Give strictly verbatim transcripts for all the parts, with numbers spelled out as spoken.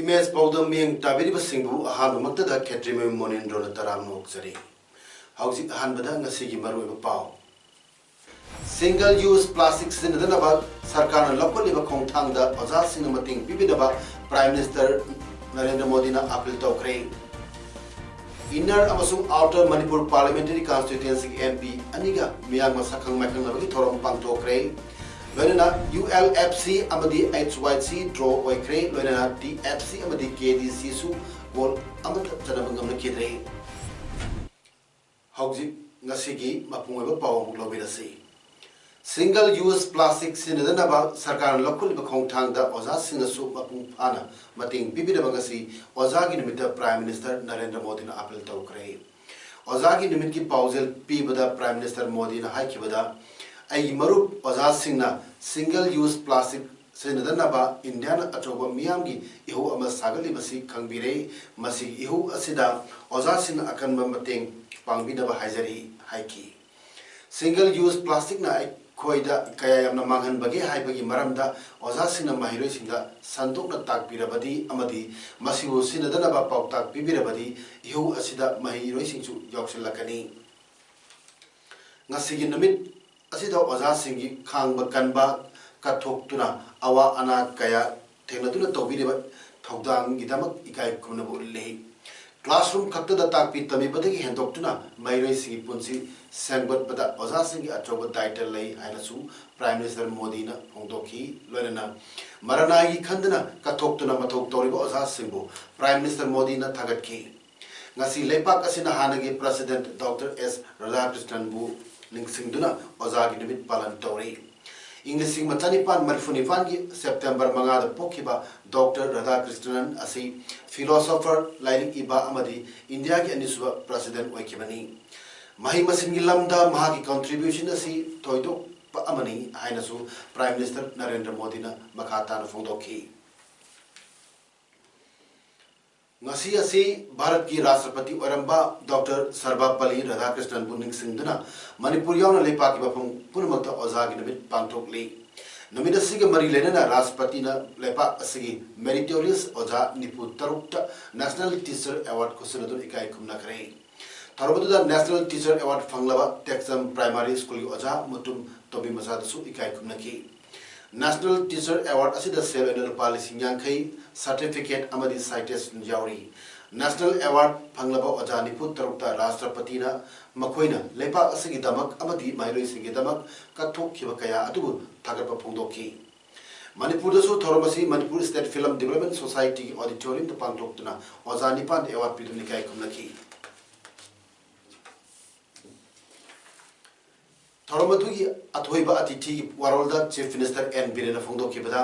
Image ꯄꯥꯎꯗꯝ ꯃꯤꯠꯌꯦꯡ ꯇꯥꯕꯤꯔꯤꯕꯁꯤꯡꯕꯨ ꯑꯍꯥꯟꯕꯃꯛꯇꯗ ꯈꯦꯇ꯭ꯔꯤꯃꯌꯨꯝ ꯃꯣꯅꯤꯟꯗ꯭ꯔꯣꯅ ꯇꯔꯥꯝꯅ ꯑꯣꯛꯆꯔꯤ꯫ ꯍꯧꯖꯤꯛ ꯑꯍꯥꯟꯕꯗ ꯉꯁꯤꯒꯤ ꯃꯔꯨꯑꯣꯏꯕ ꯄꯥꯎ꯫ Single use plastic ꯁꯤꯖꯤꯟꯅꯗꯅꯕ ꯁꯔꯀꯥꯔꯅ ꯂꯧꯈꯠꯂꯤꯕ ꯈꯣꯡꯊꯥꯡꯗ ꯑꯣꯖꯥꯁꯤꯡꯅ ꯃꯇꯦꯡ ꯄꯤꯕꯤꯅꯕ Prime Minister ꯅꯔꯦꯟꯗ꯭ꯔ ꯃꯣꯗꯤꯅ appeal ꯇꯧꯈ꯭ꯔꯦ꯫ Inner ꯑꯃꯁꯨꯡ Outer Manipur Parliamentary Constituencyꯒꯤ M P ꯑꯅꯤꯒ ꯃꯤꯌꯥꯝꯒ ꯁꯛꯈꯪ ꯃꯥꯏꯈꯪꯅꯕꯒꯤ ꯊꯧꯔꯝ ꯄꯥꯡꯊꯣꯛꯈ꯭ꯔꯦ꯫ ꯂꯣꯏꯅꯅ U L F C ꯑꯃꯗꯤ H Y C draw ꯑꯣꯏꯈ꯭ꯔꯦ꯫ ꯂꯣꯏꯅꯅ T F C ꯑꯃꯗꯤ K D C ꯁꯨ goal ꯑꯃꯠꯇ ꯆꯟꯅꯕ ꯉꯝꯂꯛꯈꯤꯗ꯭ꯔꯦ꯫ ꯍꯧꯖꯤꯛ ꯉꯁꯤꯒꯤ ꯃꯄꯨꯡ ꯑꯣꯏꯕ ꯄꯥꯎ ꯑꯃꯨꯛ ꯂꯧꯕꯤꯔꯁꯤ꯫ Single use plastic ꯁꯤꯖꯤꯟꯅꯗꯅꯕ ꯁꯔꯀꯥꯔꯅ ꯂꯧꯈꯠꯂꯤꯕ ꯈꯣꯡꯊꯥꯡꯗ ꯑꯣꯖꯥꯁꯤꯡꯅꯁꯨ ꯃꯄꯨꯡ ꯐꯥꯅ ꯃꯇꯦꯡ ꯄꯤꯕꯤꯅꯕ ꯉꯁꯤ ꯑꯣꯖꯥꯒꯤ ꯅꯨꯃꯤꯠꯇ Prime Minister ꯅꯔꯦꯟꯗ꯭ꯔ ꯃꯣꯗꯤꯅ appeal ꯇꯧꯈ꯭ꯔꯦ꯫ ꯑꯣꯖꯥꯒꯤ ꯅꯨꯃꯤꯠꯀꯤ ꯄꯥꯎꯖꯦꯜ ꯄꯤꯕꯗ Prime Minister ꯃꯣꯗꯤꯅ ꯍꯥꯏꯈꯤꯕꯗ, "ꯑꯩꯒꯤ ꯃꯔꯨꯞ ꯑꯣꯖꯥꯁꯤꯡꯅ single use plastic ꯁꯤꯖꯤꯟꯅꯗꯅꯕ ꯏꯟꯗꯤꯌꯥꯅ ꯑꯆꯧꯕ ꯃꯤꯌꯥꯝꯒꯤ ꯏꯍꯧ ꯑꯃ ꯁꯥꯒꯠꯂꯤꯕꯁꯤ ꯈꯪꯕꯤꯔꯦ꯫ ꯃꯁꯤꯒꯤ ꯏꯍꯧ ꯑꯁꯤꯗ ꯑꯣꯖꯥꯁꯤꯡꯅ ꯑꯀꯟꯕ ꯃꯇꯦꯡ ꯄꯥꯡꯕꯤꯅꯕ ꯍꯥꯏꯖꯔꯤ" ꯍꯥꯏꯈꯤ꯫ Single use plasticꯅ ꯑꯩꯈꯣꯏꯗ ꯀꯌꯥ ꯌꯥꯝꯅ ꯃꯥꯡꯍꯟꯕꯒꯦ ꯍꯥꯏꯕꯒꯤ ꯃꯔꯝꯗ ꯑꯣꯖꯥꯁꯤꯡꯅ ꯃꯍꯩꯔꯣꯏꯁꯤꯡꯗ ꯁꯟꯗꯣꯛꯅ ꯇꯥꯛꯄꯤꯔꯕꯗꯤ ꯑꯃꯗꯤ ꯃꯁꯤꯕꯨ ꯁꯤꯖꯤꯟꯅꯗꯅꯕ ꯄꯥꯎꯇꯥꯛ ꯄꯤꯕꯤꯔꯕꯗꯤ ꯏꯍꯧ ꯑꯁꯤꯗ ꯃꯍꯩꯔꯣꯏꯁꯤꯡꯁꯨ ꯌꯥꯎꯁꯤꯜꯂꯛꯀꯅꯤ꯫ ꯉꯁꯤꯒꯤ ꯅꯨꯃꯤꯠ ꯑꯁꯤꯗ ꯑꯣꯖꯥꯁꯤꯡꯒꯤ ꯈꯥꯡꯕ ꯀꯟꯕ, ꯀꯠꯊꯣꯛꯇꯨꯅ ꯑꯋꯥ ꯑꯅꯥ ꯀꯌꯥ ꯊꯦꯡꯅꯗꯨꯅ ꯇꯧꯕꯤꯔꯤꯕ ꯊꯧꯗꯥꯡꯒꯤꯗꯃꯛ ꯏꯀꯥꯏ ꯈꯨꯝꯅꯕ ꯎꯠꯂꯤ꯫ Classroom ꯈꯛꯇꯗ ꯇꯥꯛꯄꯤ ꯇꯝꯕꯤꯕꯗꯒꯤ ꯍꯦꯟꯗꯣꯛꯇꯨꯅ ꯃꯍꯩꯔꯣꯏꯁꯤꯡꯒꯤ ꯄꯨꯟꯁꯤ ꯁꯦꯝꯒꯠꯄꯗ ꯑꯣꯖꯥꯁꯤꯡꯒꯤ ꯑꯆꯧꯕ ꯗꯥꯏꯇ ꯂꯩ ꯍꯥꯏꯅꯁꯨ Prime Minister ꯃꯣꯗꯤꯅ ꯐꯣꯡꯗꯣꯛꯈꯤ꯫ ꯂꯣꯏꯅꯅ ꯃꯔꯅꯥꯏꯒꯤ ꯈꯟꯗꯅ ꯀꯠꯊꯣꯛꯇꯨꯅ ꯃꯊꯧ ꯇꯧꯔꯤꯕ ꯑꯣꯖꯥꯁꯤꯡꯕꯨ Prime Minister ꯃꯣꯗꯤꯅ ꯊꯥꯒꯠꯈꯤ꯫ ꯉꯁꯤ ꯂꯩꯄꯥꯛ ꯑꯁꯤꯅ ꯍꯥꯟꯅꯒꯤ President Doctor S ꯔꯥꯙꯥꯀ꯭ꯔꯤꯁꯅꯟꯕꯨ ꯅꯤꯡꯁꯤꯡꯗꯨꯅ ꯑꯣꯖꯥꯒꯤ ꯅꯨꯃꯤꯠ ꯄꯥꯂꯟ ꯇꯧꯔꯤ꯫ ꯏꯪ ꯂꯤꯁꯤꯡ ꯑꯃ ꯆꯅꯤꯄꯥꯟ ꯃꯔꯤꯐꯨ ꯅꯤꯄꯥꯟꯒꯤ ꯁꯦꯞꯇꯦꯝꯕꯔ ꯃꯉꯥꯗ ꯄꯣꯛꯈꯤꯕ ꯗꯣꯛꯇꯔ ꯔꯥꯙꯥꯀ꯭ꯔꯤꯁꯅꯟ ꯑꯁꯤ philosopher, ꯂꯥꯏꯔꯤꯛ ꯏꯕ ꯑꯃꯗꯤ ꯏꯟꯗꯤꯌꯥꯒꯤ ꯑꯅꯤꯁꯨꯕ president ꯑꯣꯏꯈꯤꯕꯅꯤ꯫ ꯃꯍꯩ ꯃꯁꯤꯡꯒꯤ ꯂꯝꯗ ꯃꯍꯥꯛꯀꯤ contribution ꯑꯁꯤ ꯊꯣꯏꯗꯣꯛꯄ ꯑꯃꯅꯤ ꯍꯥꯏꯅꯁꯨ Prime Minister ꯅꯔꯦꯟꯗ꯭ꯔ ꯃꯣꯗꯤꯅ ꯃꯈꯥ ꯇꯥꯅ ꯐꯣꯡꯗꯣꯛꯈꯤ꯫ ꯉꯁꯤ ꯑꯁꯤ ꯚꯥꯔꯠꯀꯤ ꯔꯥꯁꯇ꯭ꯔꯄꯇꯤ ꯑꯣꯏꯔꯝꯕ ꯗꯣꯛꯇꯔ ꯁꯔꯕꯄꯜꯂꯤ ꯔꯥꯙꯥꯀ꯭ꯔꯤꯁꯅꯟꯕꯨ ꯅꯤꯡꯁꯤꯡꯗꯨꯅ ꯃꯅꯤꯄꯨꯔ ꯌꯥꯎꯅ ꯂꯩꯄꯥꯛꯀꯤ ꯃꯐꯝ ꯄꯨꯝꯅꯃꯛꯇ ꯑꯣꯖꯥꯒꯤ ꯅꯨꯃꯤꯠ ꯄꯥꯡꯊꯣꯛꯂꯤ꯫ ꯅꯨꯃꯤꯠ ꯑꯁꯤꯒ ꯃꯔꯤ ꯂꯩꯅꯅ ꯔꯥꯁꯇ꯭ꯔꯄꯇꯤꯅ ꯂꯩꯄꯥꯛ ꯑꯁꯤꯒꯤ meritorious ꯑꯣꯖꯥ ꯅꯤꯐꯨ ꯇꯔꯨꯛꯇ National Teacher Award ꯈꯨꯠꯁꯤꯟꯅꯗꯨꯅ ꯏꯀꯥꯏ ꯈꯨꯝꯅꯈ꯭ꯔꯦ꯫ ꯊꯧꯔꯝ ꯑꯗꯨꯗ National Teacher Award ꯐꯪꯂꯕ ꯇꯦꯛꯆꯝ Primary Schoolꯒꯤ ꯑꯣꯖꯥ ꯃꯨꯇꯨꯝ ꯇꯣꯝꯕꯤ ꯃꯆꯥꯗꯁꯨ ꯏꯀꯥꯏ ꯈꯨꯝꯅꯈꯤ꯫ National Teacher Award ꯑꯁꯤꯗ ꯁꯦꯜ ꯑꯣꯏꯅ ꯂꯨꯄꯥ ꯂꯤꯁꯤꯡ ꯌꯥꯡꯈꯩ, certificate ꯑꯃꯗꯤ citation ꯌꯥꯎꯔꯤ꯫ National Award ꯐꯪꯂꯕ ꯑꯣꯖꯥ ꯅꯤꯐꯨ ꯇꯔꯨꯛꯇ ꯔꯥꯁꯇ꯭ꯔꯄꯇꯤꯅ ꯃꯈꯣꯏꯅ ꯂꯩꯄꯥꯛ ꯑꯁꯤꯒꯤꯗꯃꯛ ꯑꯃꯗꯤ ꯃꯍꯩꯔꯣꯏꯁꯤꯡꯒꯤꯗꯃꯛ ꯀꯠꯊꯣꯛꯈꯤꯕ ꯀꯌꯥ ꯑꯗꯨꯕꯨ ꯊꯥꯒꯠꯄ ꯐꯣꯡꯗꯣꯛꯈꯤ꯫ ꯃꯅꯤꯄꯨꯔꯗꯁꯨ ꯊꯧꯔꯝ ꯑꯁꯤ ꯃꯅꯤꯄꯨꯔ State Film Development Societyꯒꯤ auditoriumꯗ ꯄꯥꯡꯊꯣꯛꯇꯨꯅ ꯑꯣꯖꯥ ꯅꯤꯄꯥꯟꯗ award ꯄꯤꯗꯨꯅ ꯏꯀꯥꯏ ꯈꯨꯝꯅꯈꯤ꯫ ꯊꯧꯔꯝ ꯑꯗꯨꯒꯤ ꯑꯊꯣꯏꯕ ꯑꯇꯤꯊꯤꯒꯤ ꯋꯥꯔꯣꯜꯗ Chief Minister ꯑꯦꯟ ꯕꯤꯔꯦꯟꯅ ꯐꯣꯡꯗꯣꯛꯈꯤꯕꯗ,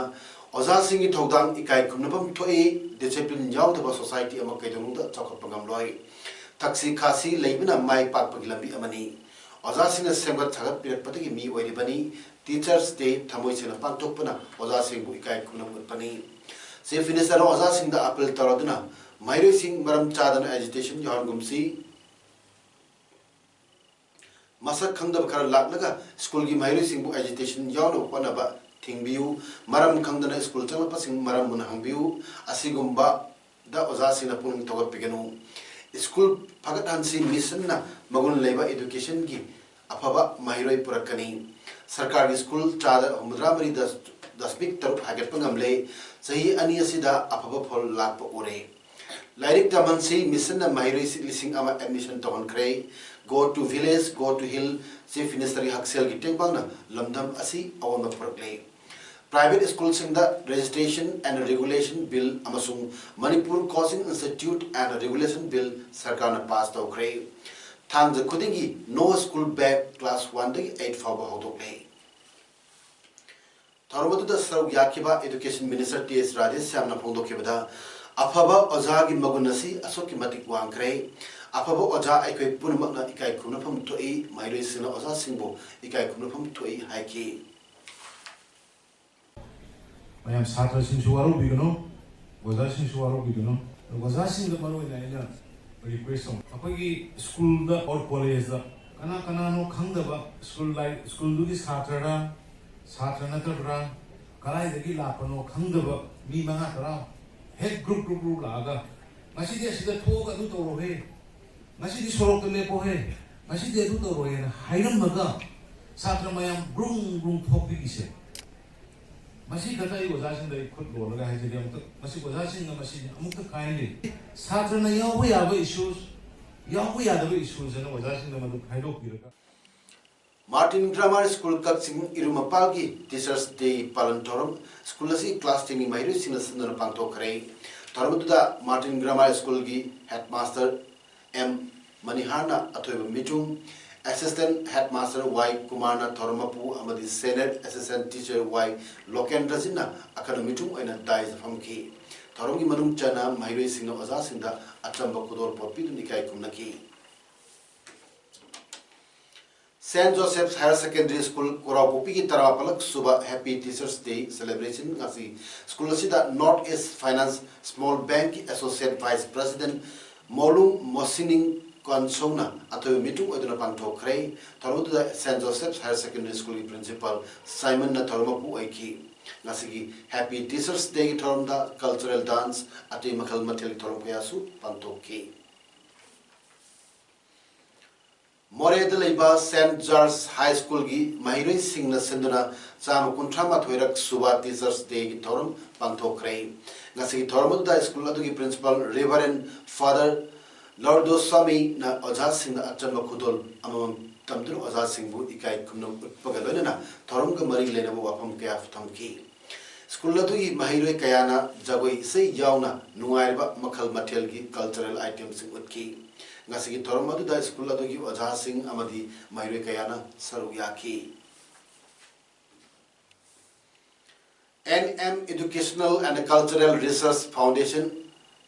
ꯑꯣꯖꯥꯁꯤꯡꯒꯤ ꯊꯧꯗꯥꯡ ꯏꯀꯥꯏ ꯈꯨꯝꯅꯐꯝ ꯊꯣꯛꯏ, discipline ꯌꯥꯎꯗꯕ society ꯑꯃ ꯀꯩꯗꯧꯅꯨꯡꯗ ꯆꯥꯎꯈꯠꯄ ꯉꯝꯂꯣꯏ꯫ ꯊꯛꯁꯤ ꯈꯥꯁꯤ ꯂꯩꯕꯅ ꯃꯥꯏ ꯄꯥꯛꯄꯒꯤ ꯂꯝꯕꯤ ꯑꯃꯅꯤ꯫ ꯑꯣꯖꯥꯁꯤꯡꯅ ꯁꯦꯝꯒꯠ ꯁꯥꯒꯠꯄꯤꯔꯛꯄꯗꯒꯤ ꯃꯤ ꯑꯣꯏꯔꯤꯕꯅꯤ꯫ Teachers Day ꯊꯃꯣꯏ ꯁꯦꯡꯅ ꯄꯥꯡꯊꯣꯛꯄꯅ ꯑꯣꯖꯥꯁꯤꯡꯕꯨ ꯏꯀꯥꯏ ꯈꯨꯝꯅꯕ ꯎꯠꯄꯅꯤ꯫ Chief Minister ꯑꯣꯖꯥꯁꯤꯡꯗ appeal ꯇꯧꯔꯗꯨꯅ ꯃꯍꯩꯔꯣꯏꯁꯤꯡ ꯃꯔꯝ ꯆꯥꯗꯅ agitation ꯌꯥꯎꯍꯟꯒꯨꯝꯁꯤ꯫ ꯃꯁꯛ ꯈꯪꯗꯕ ꯈꯔ ꯂꯥꯛꯂꯒ ꯁ꯭ꯀꯨꯜꯒꯤ ꯃꯍꯩꯔꯣꯏꯁꯤꯡꯕꯨ agitation ꯌꯥꯎꯅꯕ ꯍꯣꯠꯅꯕ ꯊꯤꯡꯕꯤꯌꯨ꯫ ꯃꯔꯝ ꯈꯪꯗꯅ ꯁ꯭ꯀꯨꯜ ꯆꯪꯂꯛꯄꯁꯤꯡ ꯃꯔꯝ ꯃꯨꯟꯅ ꯍꯪꯕꯤꯌꯨ꯫ ꯑꯁꯤꯒꯨꯝꯕꯗ ꯑꯣꯖꯥꯁꯤꯡꯅ ꯄꯨꯛꯅꯤꯡ ꯊꯧꯒꯠꯄꯤꯒꯅꯨ꯫ ꯁ꯭ꯀꯨꯜ ꯐꯒꯠꯍꯟꯁꯤ ꯃꯤꯁꯟꯅ ꯃꯒꯨꯟ ꯂꯩꯕ educationꯒꯤ ꯑꯐꯕ ꯃꯍꯩꯔꯣꯏ ꯄꯨꯔꯛꯀꯅꯤ꯫ ꯁꯔꯀꯥꯔꯒꯤ ꯁ꯭ꯀꯨꯜ ꯆꯥꯗ ꯍꯨꯝꯐꯨꯇꯔꯥ ꯃꯔꯤ ꯗꯁ-, ꯗꯁꯃꯤꯛ ꯇꯔꯨꯛ ꯍꯥꯏꯒꯠꯄ ꯉꯝꯂꯦ꯫ ꯆꯍꯤ ꯑꯅꯤ ꯑꯁꯤꯗ ꯑꯐꯕ ꯐꯜ ꯂꯥꯛꯄ ꯎꯔꯦ꯫ ꯂꯥꯏꯔꯤꯛ ꯇꯝꯍꯟꯁꯤ ꯃꯤꯁꯟꯅ ꯃꯍꯩꯔꯣꯏ ꯂꯤꯁꯤꯡ ꯑꯃ admission ꯇꯧꯍꯟꯈ꯭ꯔꯦ꯫ Go to village, go to hill, Chief Ministerꯒꯤ ꯍꯛꯁꯦꯜꯒꯤ ꯇꯦꯡꯕꯥꯡꯅ ꯂꯝꯗꯝ ꯑꯁꯤ ꯑꯑꯣꯟꯕ ꯄꯨꯔꯛꯂꯦ꯫ Private ꯁ꯭ꯀꯨꯜꯁꯤꯡꯗ Registration and Regulation Bill ꯑꯃꯁꯨꯡ Manipur Coaching Institute and Regulation Bill ꯁꯔꯀꯥꯔꯅ pass ꯇꯧꯈ꯭ꯔꯦ꯫ ꯊꯥꯡꯖ ꯈꯨꯗꯤꯡꯒꯤ No School Bag class one ꯗꯒꯤ eight ꯐꯥꯎꯕ ꯍꯧꯗꯣꯛꯂꯦ꯫ ꯊꯧꯔꯝ ꯑꯗꯨꯗ ꯁꯔꯨꯛ ꯌꯥꯈꯤꯕ Education Minister ꯇꯤ ꯑꯦꯁ ꯔꯥꯙꯦꯁ꯭ꯌꯥꯝꯅ ꯐꯣꯡꯗꯣꯛꯈꯤꯕꯗ, ꯑꯐꯕ ꯑꯣꯖꯥꯒꯤ ꯃꯒꯨꯟ ꯑꯁꯤ ꯑꯁꯨꯛꯀꯤ ꯃꯇꯤꯛ ꯋꯥꯡꯈ꯭ꯔꯦ꯫ ꯑꯐꯕ ꯑꯣꯖꯥ ꯑꯩꯈꯣꯏ ꯄꯨꯝꯅꯃꯛꯅ ꯏꯀꯥꯏ ꯈꯨꯝꯅꯐꯝ ꯊꯣꯛꯏ, ꯃꯍꯩꯔꯣꯏꯁꯤꯡꯅ ꯑꯣꯖꯥꯁꯤꯡꯕꯨ ꯏꯀꯥꯏ ꯈꯨꯝꯅꯐꯝ ꯊꯣꯛꯏ ꯍꯥꯏꯈꯤ꯫ ꯃꯌꯥꯝ ꯁꯥꯇ꯭ꯔꯁꯤꯡꯁꯨ ꯋꯥꯔꯧꯕꯤꯒꯅꯨ, ꯑꯣꯖꯥꯁꯤꯡꯁꯨ ꯋꯥꯔꯧꯕꯤꯒꯅꯨ꯫ ꯑꯗꯨꯒ ꯑꯣꯖꯥꯁꯤꯡꯗ ꯃꯔꯨꯑꯣꯏꯅ ꯑꯩꯅ request ꯇꯧ, ꯑꯩꯈꯣꯏꯒꯤ ꯁ꯭ꯀꯨꯜꯗ or ꯀꯣꯂꯦꯖꯇ ꯀꯅꯥ ꯀꯅꯥꯅꯣ ꯈꯪꯗꯕ, ꯁ꯭ꯀꯨꯜ ꯂꯥꯏ-, ꯁ꯭ꯀꯨꯜꯗꯨꯒꯤ ꯁꯥꯇ꯭ꯔꯔ, ꯁꯥꯇ꯭ꯔ ꯅꯠꯇꯕ꯭ꯔꯥ, ꯀꯗꯥꯏꯗꯒꯤ ꯂꯥꯛꯄꯅꯣ ꯈꯪꯗꯕ ꯃꯤ ꯃꯉꯥ ꯇꯔꯥ ꯍꯦꯛ group group group ꯂꯥꯛꯑꯒ, "ꯉꯁꯤꯗꯤ ꯑꯁꯤꯗ ꯊꯣꯛꯑꯒ ꯑꯗꯨ ꯇꯧꯔꯣꯍꯦ, ꯉꯁꯤꯗꯤ ꯁꯣꯔꯣꯛꯇ ꯂꯦꯞꯄꯣꯍꯦ, ꯉꯁꯤꯗꯤ ꯑꯗꯨ ꯇꯧꯔꯣꯍꯦꯅ" ꯍꯥꯏꯔꯝꯃꯒ ꯁꯥꯇ꯭ꯔ ꯃꯌꯥꯝ ꯒ꯭ꯔꯨꯡ ꯒ꯭ꯔꯨꯡ ꯊꯣꯛꯄꯤꯒꯤꯁꯦ, ꯃꯁꯤ ꯈꯛꯇ ꯑꯩ ꯑꯣꯖꯥꯁꯤꯡꯗ ꯑꯩ ꯈꯨꯠ ꯂꯣꯜꯂꯒ ꯍꯥꯏꯖꯒꯦ, ꯑꯃꯨꯛꯇ, ꯃꯁꯤ ꯑꯣꯖꯥꯁꯤꯡꯅ ꯃꯁꯤ ꯑꯃꯨꯛꯇ kindly, ꯁꯥꯇ꯭ꯔꯅ ꯌꯥꯎꯕ ꯌꯥꯕ issues, ꯌꯥꯎꯕ ꯌꯥꯗꯕ issues ꯑꯅ ꯑꯣꯖꯥꯁꯤꯡꯅ ꯃꯗꯨ ꯈꯥꯏꯗꯣꯛꯄꯤꯔꯒ꯫ Martin Grammar School ꯀꯛꯆꯤꯡ ꯏꯔꯨꯃꯄꯥꯜꯒꯤ Teachers Day ꯄꯥꯂꯟ ꯊꯧꯔꯝ ꯁ꯭ꯀꯨꯜ ꯑꯁꯤ class ten ꯒꯤ ꯃꯍꯩꯔꯣꯏꯁꯤꯡꯅ ꯁꯤꯟꯗꯨꯅ ꯄꯥꯡꯊꯣꯛꯈ꯭ꯔꯦ꯫ ꯊꯧꯔꯝ ꯑꯗꯨꯗ Martin Grammar School ꯒꯤ headmaster ꯑꯦꯝ ꯃꯅꯤꯍꯥꯔꯅ ꯑꯊꯣꯏꯕ ꯃꯤꯆꯨꯝ, Assistant Headmaster ꯋꯥꯏ ꯀꯨꯃꯥꯔꯅ ꯊꯧꯔꯝ ꯃꯄꯨ ꯑꯃꯗꯤ Senior Assistant Teacher ꯋꯥꯏ ꯂꯣꯀꯦꯟꯗ꯭ꯔꯖꯤꯠꯅ ꯑꯈꯟꯅ ꯃꯤꯆꯨꯝ ꯑꯣꯏꯅ dais ꯇ ꯐꯝꯈꯤ꯫ ꯊꯧꯔꯝꯒꯤ ꯃꯅꯨꯡ ꯆꯟꯅ ꯃꯍꯩꯔꯣꯏꯁꯤꯡꯅ ꯑꯣꯖꯥꯁꯤꯡꯗ ꯑꯆꯝꯕ ꯈꯨꯗꯣꯜꯄꯣꯠ ꯄꯤꯗꯨꯅ ꯏꯀꯥꯏ ꯈꯨꯝꯅꯈꯤ꯫ Saint Joseph's Higher Secondary School ꯀꯣꯔꯥꯎꯄꯣꯛꯄꯤꯒꯤ ꯇꯔꯥꯃꯥꯄꯜꯂꯛ ꯁꯨꯕ Happy Teachers Day celebration ꯉꯁꯤ ꯁ꯭ꯀꯨꯜ ꯑꯁꯤꯗ North East Finance Small Bank ꯀꯤ Associate Vice President ꯃꯣꯂꯨꯡ ꯃꯣꯁꯤꯅꯤꯡ ꯀꯣꯟꯁꯧꯅ ꯑꯊꯣꯏꯕ ꯃꯤꯆꯨꯝ ꯑꯣꯏꯗꯨꯅ ꯄꯥꯡꯊꯣꯛꯈ꯭ꯔꯦ꯫ ꯊꯧꯔꯝ ꯑꯗꯨꯗ Saint Joseph's Higher Secondary School ꯒꯤ Principal ꯁꯥꯏꯃꯟꯅ ꯊꯧꯔꯝ ꯃꯄꯨ ꯑꯣꯏꯈꯤ꯫ ꯉꯁꯤꯒꯤ Happy Teachers Day ꯒꯤ ꯊꯧꯔꯝꯗ cultural dance, ꯑꯇꯩ ꯃꯈꯜ ꯃꯊꯦꯜꯒꯤ ꯊꯧꯔꯝ ꯀꯌꯥꯁꯨ ꯄꯥꯡꯊꯣꯛꯈꯤ꯫ ꯃꯣꯔꯦꯗ ꯂꯩꯕ Saint George High School ꯒꯤ ꯃꯍꯩꯔꯣꯏꯁꯤꯡꯅ ꯁꯤꯟꯗꯨꯅ ꯆꯥꯝꯃ ꯀꯨꯟꯊ꯭ꯔꯥ ꯃꯥꯊꯣꯏꯔꯛ ꯁꯨꯕ Teachers Day ꯒꯤ ꯊꯧꯔꯝ ꯄꯥꯡꯊꯣꯛꯈ꯭ꯔꯦ꯫ ꯉꯁꯤꯒꯤ ꯊꯧꯔꯝ ꯑꯗꯨꯗ ꯁ꯭ꯀꯨꯜ ꯑꯗꯨꯒꯤ Principal Reverend Father ꯂꯧꯔꯗꯣꯁ꯭ꯋꯥꯃꯤꯅ ꯑꯣꯖꯥꯁꯤꯡꯗ ꯑꯆꯝꯕ ꯈꯨꯗꯣꯜ ꯑꯃꯃꯝ ꯇꯝꯗꯨꯅ ꯑꯣꯖꯥꯁꯤꯡꯕꯨ ꯏꯀꯥꯏ ꯈꯨꯝꯅꯕ ꯎꯠꯄꯒ ꯂꯣꯏꯅꯅ ꯊꯧꯔꯝꯒ ꯃꯔꯤ ꯂꯩꯅꯕ ꯋꯥꯐꯝ ꯀꯌꯥ ꯊꯝꯈꯤ꯫ ꯁ꯭ꯀꯨꯜ ꯑꯗꯨꯒꯤ ꯃꯍꯩꯔꯣꯏ ꯀꯌꯥꯅ ꯖꯒꯣꯏ ꯏꯁꯩ ꯌꯥꯎꯅ ꯅꯨꯡꯉꯥꯏꯔꯕ ꯃꯈꯜ ꯃꯊꯦꯜꯒꯤ cultural item ꯁꯤꯡ ꯎꯠꯈꯤ꯫ ꯉꯁꯤꯒꯤ ꯊꯧꯔꯝ ꯑꯗꯨꯗ ꯁ꯭ꯀꯨꯜ ꯑꯗꯨꯒꯤ ꯑꯣꯖꯥꯁꯤꯡ ꯑꯃꯗꯤ ꯃꯍꯩꯔꯣꯏ ꯀꯌꯥꯅ ꯁꯔꯨꯛ ꯌꯥꯈꯤ꯫ N M Educational and Cultural Research Foundation,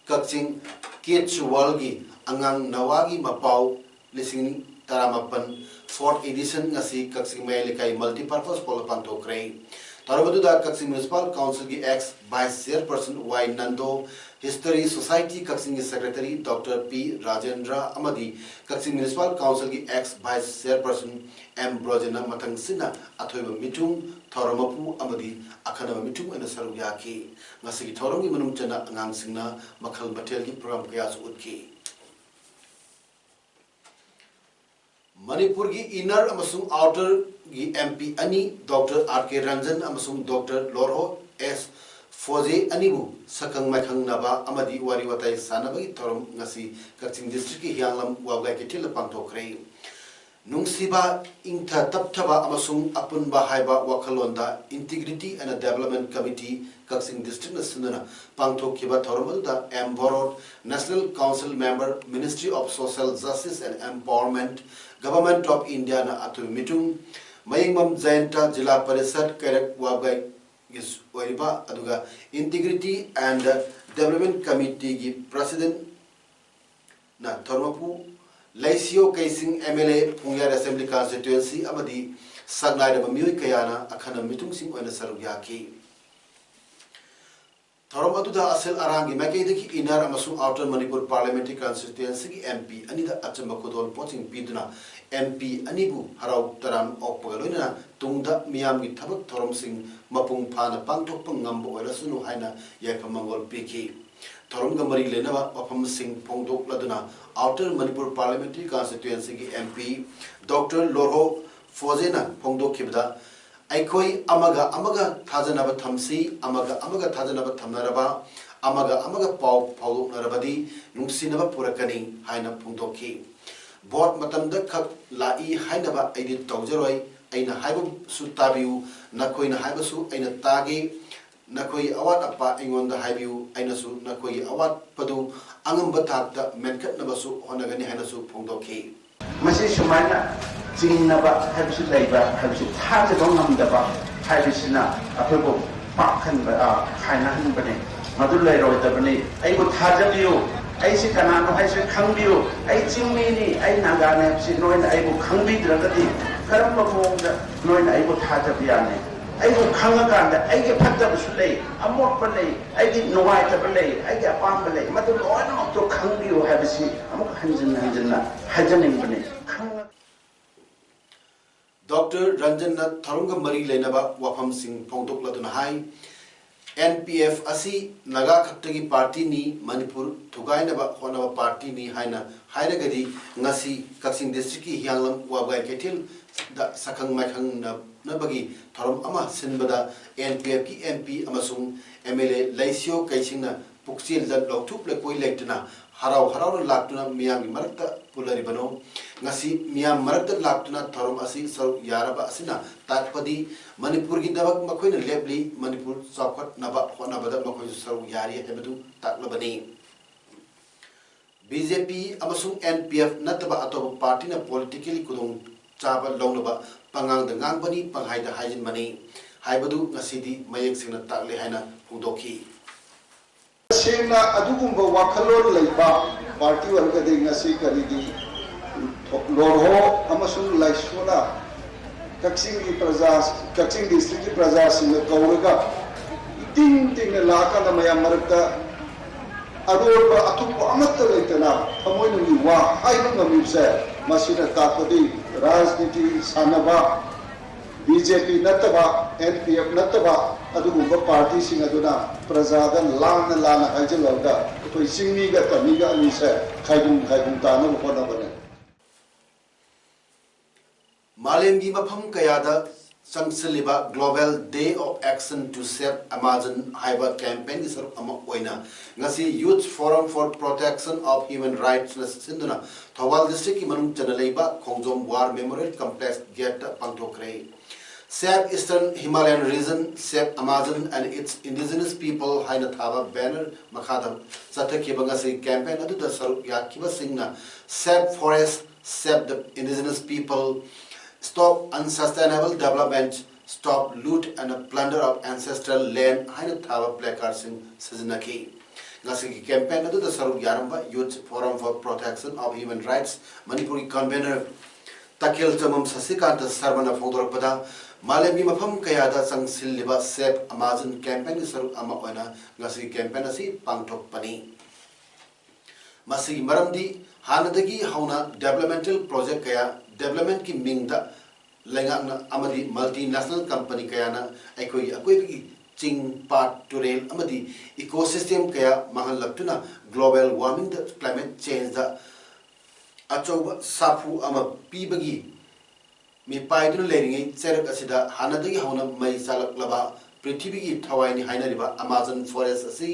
Kakching, Kids Worldꯒꯤ ꯑꯉꯥꯡ ꯅꯋꯥꯒꯤ ꯃꯄꯥꯎ ꯂꯤꯁꯤꯡ ꯇꯔꯥꯃꯥꯄꯟ fourth edition ꯉꯁꯤ ꯀꯛꯆꯤꯡ ꯃꯌꯥꯏ ꯂꯩꯀꯥꯏ Multipurpose Hallꯗ ꯄꯥꯡꯊꯣꯛꯈ꯭ꯔꯦ꯫ ꯊꯧꯔꯝ ꯑꯗꯨꯗ ꯀꯛꯆꯤꯡ Municipal Councilꯒꯤ ex Vice Chairperson Y Nando, History Society ꯀꯛꯆꯤꯡꯒꯤ Secretary Doctor P Rajendra ꯑꯃꯗꯤ ꯀꯛꯆꯤꯡ Municipal Councilꯒꯤ ex Vice Chairperson M ꯕ꯭ꯔꯣꯖꯦꯟꯅ ꯃꯊꯪꯁꯤꯠꯅ ꯑꯊꯣꯏꯕ ꯃꯤꯊꯨꯡ, ꯊꯧꯔꯝ ꯃꯄꯨ ꯑꯃꯗꯤ ꯑꯈꯟꯅꯕ ꯃꯤꯊꯨꯡ ꯑꯣꯏꯅ ꯁꯔꯨꯛ ꯌꯥꯈꯤ꯫ ꯉꯁꯤꯒꯤ ꯊꯧꯔꯝꯒꯤ ꯃꯅꯨꯡ ꯆꯟꯅ ꯑꯉꯥꯡꯁꯤꯡꯅ ꯃꯈꯜ ꯃꯊꯦꯜꯒꯤ program ꯀꯌꯥꯁꯨ ꯎꯠꯈꯤ꯫ ꯃꯅꯤꯄꯨꯔꯒꯤ Inner ꯑꯃꯁꯨꯡ Outerꯒꯤ M P ꯑꯅꯤ, Doctor R K Ranjan ꯑꯃꯁꯨꯡ Doctor Lorho S Foze ꯑꯅꯤꯕꯨ ꯁꯛꯈꯪ ꯃꯥꯏꯈꯪꯅꯕ ꯑꯃꯗꯤ ꯋꯥꯔꯤ ꯋꯥꯇꯥꯏ ꯁꯥꯟꯅꯕꯒꯤ ꯊꯧꯔꯝ ꯉꯁꯤ ꯀꯛꯆꯤꯡ districtꯀꯤ ꯍꯤꯌꯥꯡꯂꯝ ꯋꯥꯕꯒꯥꯏ ꯀꯩꯊꯦꯜꯗ ꯄꯥꯡꯊꯣꯛꯈ꯭ꯔꯦ꯫ ꯅꯨꯡꯁꯤꯕ, ꯏꯪꯊ ꯇꯞꯊꯕ ꯑꯃꯁꯨꯡ ꯑꯄꯨꯟꯕ ꯍꯥꯏꯕ ꯋꯥꯈꯜꯂꯣꯟꯗ Integrity and Development Committee ꯀꯛꯆꯤꯡ districtꯅ ꯁꯤꯟꯗꯨꯅ ꯄꯥꯡꯊꯣꯛꯈꯤꯕ ꯊꯧꯔꯝ ꯑꯗꯨꯗ M ꯕꯣꯔꯣꯠ, National Council Member, Ministry of Social Justice and Empowerment, Government of Indiaꯅ ꯑꯊꯣꯏꯕ ꯃꯤꯊꯨꯡ, ꯃꯌꯦꯡꯕꯝ ꯖꯌꯟꯇ, ꯖꯤꯂꯥ ꯄꯔꯤꯁꯠ ꯀꯩꯔꯛ ꯋꯥꯕꯒꯥꯏꯒꯤ ꯑꯣꯏꯔꯤꯕ, ꯑꯗꯨꯒ Integrity and Development Committeeꯒꯤ Presidentꯅ ꯊꯧꯔꯝ ꯃꯄꯨ, ꯂꯩꯁꯤꯌꯣ ꯀꯩꯁꯤꯡ M L A ꯄꯨꯡꯌꯥꯏ Assembly Constituency ꯑꯃꯗꯤ ꯁꯛꯅꯥꯏꯔꯕ ꯃꯤꯑꯣꯏ ꯀꯌꯥꯅ ꯑꯈꯟꯅꯕ ꯃꯤꯊꯨꯡꯁꯤꯡ ꯑꯣꯏꯅ ꯁꯔꯨꯛ ꯌꯥꯈꯤ꯫ ꯊꯧꯔꯝ ꯑꯗꯨꯗ ꯑꯁꯤꯜ ꯑꯔꯥꯡꯒꯤ ꯃꯥꯏꯀꯩꯗꯒꯤ Inner ꯑꯃꯁꯨꯡ Outer Manipur Parliamentary Constituencyꯒꯤ M P ꯑꯅꯤꯗ ꯑꯆꯨꯝꯕ ꯈꯨꯗꯣꯜ ꯄꯣꯠꯁꯤꯡ ꯄꯤꯗꯨꯅ M P ꯑꯅꯤꯕꯨ ꯍꯔꯥꯎ ꯇꯔꯥꯝ ꯑꯣꯛꯄꯒ ꯂꯣꯏꯅꯅ ꯇꯨꯡꯗ ꯃꯤꯌꯥꯝꯒꯤ ꯊꯕꯛ ꯊꯧꯔꯝꯁꯤꯡ ꯃꯄꯨꯡ ꯐꯥꯅ ꯄꯥꯡꯊꯣꯛꯄ ꯉꯝꯕ ꯑꯣꯏꯔꯁꯅꯨ ꯍꯥꯏꯅ ꯌꯥꯏꯐ ꯃꯪꯒꯣꯜ ꯄꯤꯈꯤ꯫ ꯊꯧꯔꯝꯒ ꯃꯔꯤ ꯂꯩꯅꯕ ꯋꯥꯐꯝꯁꯤꯡ ꯐꯣꯡꯗꯣꯛꯂꯗꯨꯅ Outer Manipur Parliamentary Constituencyꯒꯤ M P Doctor Lorho Fozeꯅ ꯐꯣꯡꯗꯣꯛꯈꯤꯕꯗ, ꯑꯩꯈꯣꯏ ꯑꯃꯒ ꯑꯃꯒ ꯊꯥꯖꯅꯕ ꯊꯝꯁꯤ, ꯑꯃꯒ ꯑꯃꯒ ꯊꯥꯖꯅꯕ ꯊꯝꯅꯔꯕ, ꯑꯃꯒ ꯑꯃꯒ ꯄꯥꯎ ꯐꯥꯎꯗꯣꯛꯅꯔꯕꯗꯤ ꯅꯨꯡꯁꯤꯅꯕ ꯄꯨꯔꯛꯀꯅꯤ ꯍꯥꯏꯅ ꯐꯣꯡꯗꯣꯛꯈꯤ꯫ Vote ꯃꯇꯝꯗ ꯈꯛ ꯂꯥꯛꯏ ꯍꯥꯏꯅꯕ ꯑꯩꯗꯤ ꯇꯧꯖꯔꯣꯏ, ꯑꯩꯅ ꯍꯥꯏꯕꯁꯨ ꯇꯥꯕꯤꯌꯨ, ꯅꯈꯣꯏꯅ ꯍꯥꯏꯕꯁꯨ ꯑꯩꯅ ꯇꯥꯒꯦ꯫ ꯅꯈꯣꯏꯒꯤ ꯑꯋꯥꯠ ꯑꯄꯥ ꯑꯩꯉꯣꯟꯗ ꯍꯥꯏꯕꯤꯌꯨ, ꯑꯩꯅꯁꯨ ꯅꯈꯣꯏꯒꯤ ꯑꯋꯥꯠꯄꯗꯨ ꯑꯉꯝꯕ ꯊꯥꯛꯇ ꯃꯦꯟꯈꯠꯅꯕꯁꯨ ꯍꯣꯠꯅꯒꯅꯤ ꯍꯥꯏꯅꯁꯨ ꯐꯣꯡꯗꯣꯛꯈꯤ꯫ ꯃꯁꯤ ꯁꯨꯃꯥꯏꯅ ꯆꯤꯡꯅꯕ ꯍꯥꯏꯕꯁꯤ ꯂꯩꯕ ꯍꯥꯏꯕꯁꯤ ꯊꯥꯖꯕ ꯉꯝꯗꯕ ꯍꯥꯏꯕꯁꯤꯅ ꯑꯩꯈꯣꯏꯕꯨ ꯄꯥꯛꯍꯟꯕ, ꯑ, ꯈꯥꯏꯅꯍꯟꯕꯅꯤ꯫ ꯃꯗꯨ ꯂꯩꯔꯣꯏꯗꯕꯅꯤ꯫ ꯑꯩꯕꯨ ꯊꯥꯖꯕꯤꯌꯨ꯫ ꯑꯩꯁꯤ ꯀꯅꯥꯅꯣ ꯍꯥꯏꯁꯤ ꯈꯪꯕꯤꯌꯨ꯫ ꯑꯩ ꯆꯤꯡꯃꯤꯅꯤ, ꯑꯩ ꯅꯥꯒꯥꯅꯤ ꯍꯥꯏꯕꯁꯤ ꯅꯣꯏꯅ ꯑꯩꯕꯨ ꯈꯪꯕꯤꯗ꯭ꯔꯒꯗꯤ ꯀꯔꯝꯕ ꯃꯑꯣꯡꯗ ꯅꯣꯏꯅ ꯑꯩꯕꯨ ꯊꯥꯖꯕ ꯌꯥꯅꯤ? ꯑꯩꯕꯨ ꯈꯪꯉꯀꯥꯟꯗ ꯑꯩꯒꯤ ꯐꯠꯇꯕꯁꯨ ꯂꯩ, ꯑꯃꯣꯠꯄ ꯂꯩ, ꯑꯩꯒꯤ ꯅꯨꯡꯉꯥꯏꯇꯕ ꯂꯩ, ꯑꯩꯒꯤ ꯑꯄꯥꯝꯕ ꯂꯩ, ꯃꯗꯨ ꯂꯣꯏꯅꯃꯛꯇꯣ ꯈꯪꯕꯤꯌꯨ ꯍꯥꯏꯕꯁꯤ ꯑꯃꯨꯛ ꯍꯟꯖꯤꯟ ꯍꯟꯖꯤꯟꯅ ꯍꯥꯏꯖꯅꯤꯡꯕꯅꯤ꯫ ꯈꯪꯉ- ꯗꯣꯛꯇꯔ ꯔꯟꯖꯟꯅ ꯊꯧꯔꯝꯒ ꯃꯔꯤ ꯂꯩꯅꯕ ꯋꯥꯐꯝꯁꯤꯡ ꯐꯣꯡꯗꯣꯛꯂꯗꯨꯅ ꯍꯥꯏ, ꯑꯦꯟ ꯄꯤ ꯑꯦꯐ ꯑꯁꯤ ꯅꯥꯒꯥ ꯈꯛꯇꯒꯤ ꯄꯥꯔꯇꯤꯅꯤ, ꯃꯅꯤꯄꯨꯔ ꯊꯨꯒꯥꯏꯅꯕ ꯍꯣꯠꯅꯕ ꯄꯥꯔꯇꯤꯅꯤ ꯍꯥꯏꯅ ꯍꯥꯏꯔꯒꯗꯤ, ꯉꯁꯤ ꯀꯛꯆꯤꯡ ꯗꯤꯁꯇ꯭ꯔꯤꯛꯀꯤ ꯍꯤꯌꯥꯡꯂꯝ ꯋꯥꯕꯒꯥꯏ ꯀꯩꯊꯦꯜꯗ ꯁꯛꯈꯪ ꯃꯥꯏꯈꯪꯅꯅꯕꯒꯤ ꯊꯧꯔꯝ ꯑꯃ ꯁꯤꯟꯕꯗ ꯑꯦꯟ ꯄꯤ ꯑꯦꯐꯀꯤ ꯑꯦꯝ ꯄꯤ ꯑꯃꯁꯨꯡ ꯑꯦꯝ ꯑꯦꯜ ꯑꯦ ꯂꯩꯁꯤꯌꯣ ꯀꯩꯁꯤꯡꯅ ꯄꯨꯛꯆꯦꯜꯗ ꯂꯧꯊꯣꯛ ꯂꯩꯀꯣꯏ ꯂꯩꯇꯅ ꯍꯔꯥꯎ ꯍꯔꯥꯎꯅ ꯂꯥꯛꯇꯨꯅ ꯃꯤꯌꯥꯝꯒꯤ ꯃꯔꯛꯇ ꯄꯨꯜꯂꯔꯤꯕꯅꯣ? ꯉꯁꯤ ꯃꯤꯌꯥꯝ ꯃꯔꯛꯇ ꯂꯥꯛꯇꯨꯅ ꯊꯧꯔꯝ ꯑꯁꯤ ꯁꯔꯨꯛ ꯌꯥꯔꯕ ꯑꯁꯤꯅ ꯇꯥꯛꯄꯗꯤ ꯃꯅꯤꯄꯨꯔꯒꯤꯗꯃꯛ ꯃꯈꯣꯏꯅ ꯂꯦꯞꯂꯤ, ꯃꯅꯤꯄꯨꯔ ꯆꯥꯎꯈꯠꯅꯕ ꯍꯣꯠꯅꯕꯗ ꯃꯈꯣꯏꯁꯨ ꯁꯔꯨꯛ ꯌꯥꯔꯤ ꯍꯥꯏꯕꯗꯨ ꯇꯥꯛꯂꯕꯅꯤ꯫ ꯕꯤ ꯖꯦ ꯄꯤ ꯑꯃꯁꯨꯡ ꯑꯦꯟ ꯄꯤ ꯑꯦꯐ ꯅꯠꯇꯕ ꯑꯇꯣꯞꯄ ꯄꯥꯔꯇꯤꯅ ꯄꯣꯂꯤꯇꯤꯀꯦꯜꯂꯤ ꯈꯨꯗꯣꯡ ꯆꯥꯕ ꯂꯧꯅꯕ ꯄꯉꯥꯡꯗ ꯉꯥꯡꯕꯅꯤ, ꯄꯪꯍꯥꯏꯗ ꯍꯥꯏꯖꯤꯟꯕꯅꯤ ꯍꯥꯏꯕꯗꯨ ꯉꯁꯤꯗꯤ ꯃꯌꯦꯛ ꯁꯦꯡꯅ ꯇꯥꯛꯂꯦ ꯍꯥꯏꯅ ꯐꯣꯡꯗꯣꯛꯈꯤ꯫ ꯇꯁꯦꯡꯅ ꯑꯗꯨꯒꯨꯝꯕ ꯋꯥꯈꯜꯂꯣꯟ ꯂꯩꯕ ꯄꯥꯔꯇꯤ ꯑꯣꯏꯔꯒꯗꯤ ꯉꯁꯤ ꯀꯔꯤꯒꯤ ꯂꯣꯔꯍꯣ ꯑꯃꯁꯨꯡ ꯂꯥꯏꯁꯣꯅ ꯀꯛꯆꯤꯡꯒꯤ ꯄ꯭ꯔꯖꯥ, ꯀꯛꯆꯤꯡ ꯗꯤꯁꯇ꯭ꯔꯤꯛꯀꯤ ꯄ꯭ꯔꯖꯥꯁꯤꯡꯅ ꯀꯧꯔꯒ ꯏꯇꯤꯡ ꯇꯤꯡꯅ ꯂꯥꯛꯑꯀꯥꯟꯗ ꯃꯌꯥꯝ ꯃꯔꯛꯇ ꯑꯔꯣꯟꯕ ꯑꯊꯨꯞꯄ ꯑꯃꯠꯇ ꯂꯩꯇꯅ ꯊꯃꯣꯏꯅꯨꯡꯒꯤ ꯋꯥ ꯍꯥꯏꯕ ꯉꯝꯃꯤꯕꯁꯦ, ꯃꯁꯤꯅ ꯇꯥꯛꯄꯗꯤ ꯔꯥꯖꯅꯤꯇꯤ ꯁꯥꯟꯅꯕ ꯕꯤ ꯖꯦ ꯄꯤ ꯅꯠꯇꯕ, ꯑꯦꯟ ꯄꯤ ꯑꯦꯐ ꯅꯠꯇꯕ ꯑꯗꯨꯒꯨꯝꯕ ꯄꯥꯔꯇꯤꯁꯤꯡ ꯑꯗꯨꯅ ꯄ꯭ꯔꯖꯥꯗ ꯂꯥꯟꯅ ꯂꯥꯟꯅ ꯍꯥꯏꯖꯤꯜꯂꯒ ꯑꯩꯈꯣꯏ ꯆꯤꯡꯃꯤꯒ ꯇꯝꯃꯤꯒ ꯑꯅꯤꯁꯦ ꯈꯥꯏꯗꯨꯝ ꯈꯥꯏꯗꯨꯝ ꯇꯥꯅꯕ ꯍꯣꯠꯅꯕꯅꯦ꯫ ꯃꯥꯂꯦꯝꯒꯤ ꯃꯐꯝ ꯀꯌꯥꯗ ꯆꯪꯁꯤꯜꯂꯤꯕ Global Day of Action to Save Amazon ꯍꯥꯏꯕ ꯀꯦꯝꯄꯦꯟꯒꯤ ꯁꯔꯨꯛ ꯑꯃ ꯑꯣꯏꯅ ꯉꯁꯤ Youth Forum for Protection of Human Rightsꯅ ꯁꯤꯟꯗꯨꯅ ꯊꯧꯕꯥꯜ ꯗꯤꯁꯇ꯭ꯔꯤꯛꯀꯤ ꯃꯅꯨꯡ ꯆꯟꯅ ꯂꯩꯕ ꯈꯣꯡꯖꯣꯝ ꯋꯥꯔ ꯃꯦꯃꯣꯔꯤꯌꯦꯜ ꯀꯝꯄ꯭ꯂꯦꯛꯁ ꯒꯦꯠꯇ ꯄꯥꯡꯊꯣꯛꯈ꯭ꯔꯦ꯫ Save Eastern Himalayan Region, Save Amazon and Its Indigenous People ꯍꯥꯏꯅ ꯊꯥꯕ banner ꯃꯈꯥꯗ ꯆꯠꯊꯈꯤꯕ ꯉꯁꯤꯒꯤ campaign ꯑꯗꯨꯗ ꯁꯔꯨꯛ ꯌꯥꯈꯤꯕꯁꯤꯡꯅ Save Forest, Save the Indigenous People, Stop Unsustainable Development, Stop Loot and Plunder of Ancestral Land ꯍꯥꯏꯅ ꯊꯥꯕ placardꯁꯤꯡ ꯁꯤꯖꯤꯟꯅꯈꯤ꯫ ꯉꯁꯤꯒꯤ campaign ꯑꯗꯨꯗ ꯁꯔꯨꯛ ꯌꯥꯔꯝꯕ Youth Forum for Protection of Human Rights ꯃꯅꯤꯄꯨꯔꯒꯤ convener ꯇꯈꯦꯜ ꯆꯃꯝ ꯁꯁꯤꯀꯥꯟꯇ ꯁꯔꯃꯅ ꯐꯣꯡꯗꯣꯔꯛꯄꯗ, ꯃꯥꯂꯦꯝꯒꯤ ꯃꯐꯝ ꯀꯌꯥꯗ ꯆꯪꯁꯤꯜꯂꯤꯕ Save Amazon campaignꯒꯤ ꯁꯔꯨꯛ ꯑꯃ ꯑꯣꯏꯅ ꯉꯁꯤꯒꯤ campaign ꯑꯁꯤ ꯄꯥꯡꯊꯣꯛꯄꯅꯤ꯫ ꯃꯁꯤꯒꯤ ꯃꯔꯝꯗꯤ ꯍꯥꯟꯅꯗꯒꯤ ꯍꯧꯅ developmental project ꯀꯌꯥ, developmentꯀꯤ ꯃꯤꯡꯗ ꯂꯩꯉꯥꯛꯅ ꯑꯃꯗꯤ multinational company ꯀꯌꯥꯅ ꯑꯩꯈꯣꯏꯒꯤ ꯑꯀꯣꯏꯕꯒꯤ ꯆꯤꯡ, ꯄꯥꯠ, ꯇꯨꯔꯦꯜ ꯑꯃꯗꯤ ecosystem ꯀꯌꯥ ꯃꯥꯡꯍꯜꯂꯛꯇꯨꯅ global warmingꯗ, climate changeꯗ ꯑꯆꯧꯕ ꯁꯥꯐꯨ ꯑꯃ ꯄꯤꯕꯒꯤ ꯃꯤꯄꯥꯏꯗꯨꯅ ꯂꯩꯔꯤꯉꯩ ꯆꯩꯔꯛ ꯑꯁꯤꯗ ꯍꯥꯟꯅꯗꯒꯤ ꯍꯧꯅ ꯃꯩ ꯆꯥꯂꯛꯂꯕ ꯄ꯭ꯔꯤꯊꯤꯕꯤꯒꯤ ꯊꯋꯥꯏꯅꯤ ꯍꯥꯏꯅꯔꯤꯕ Amazon forest ꯑꯁꯤ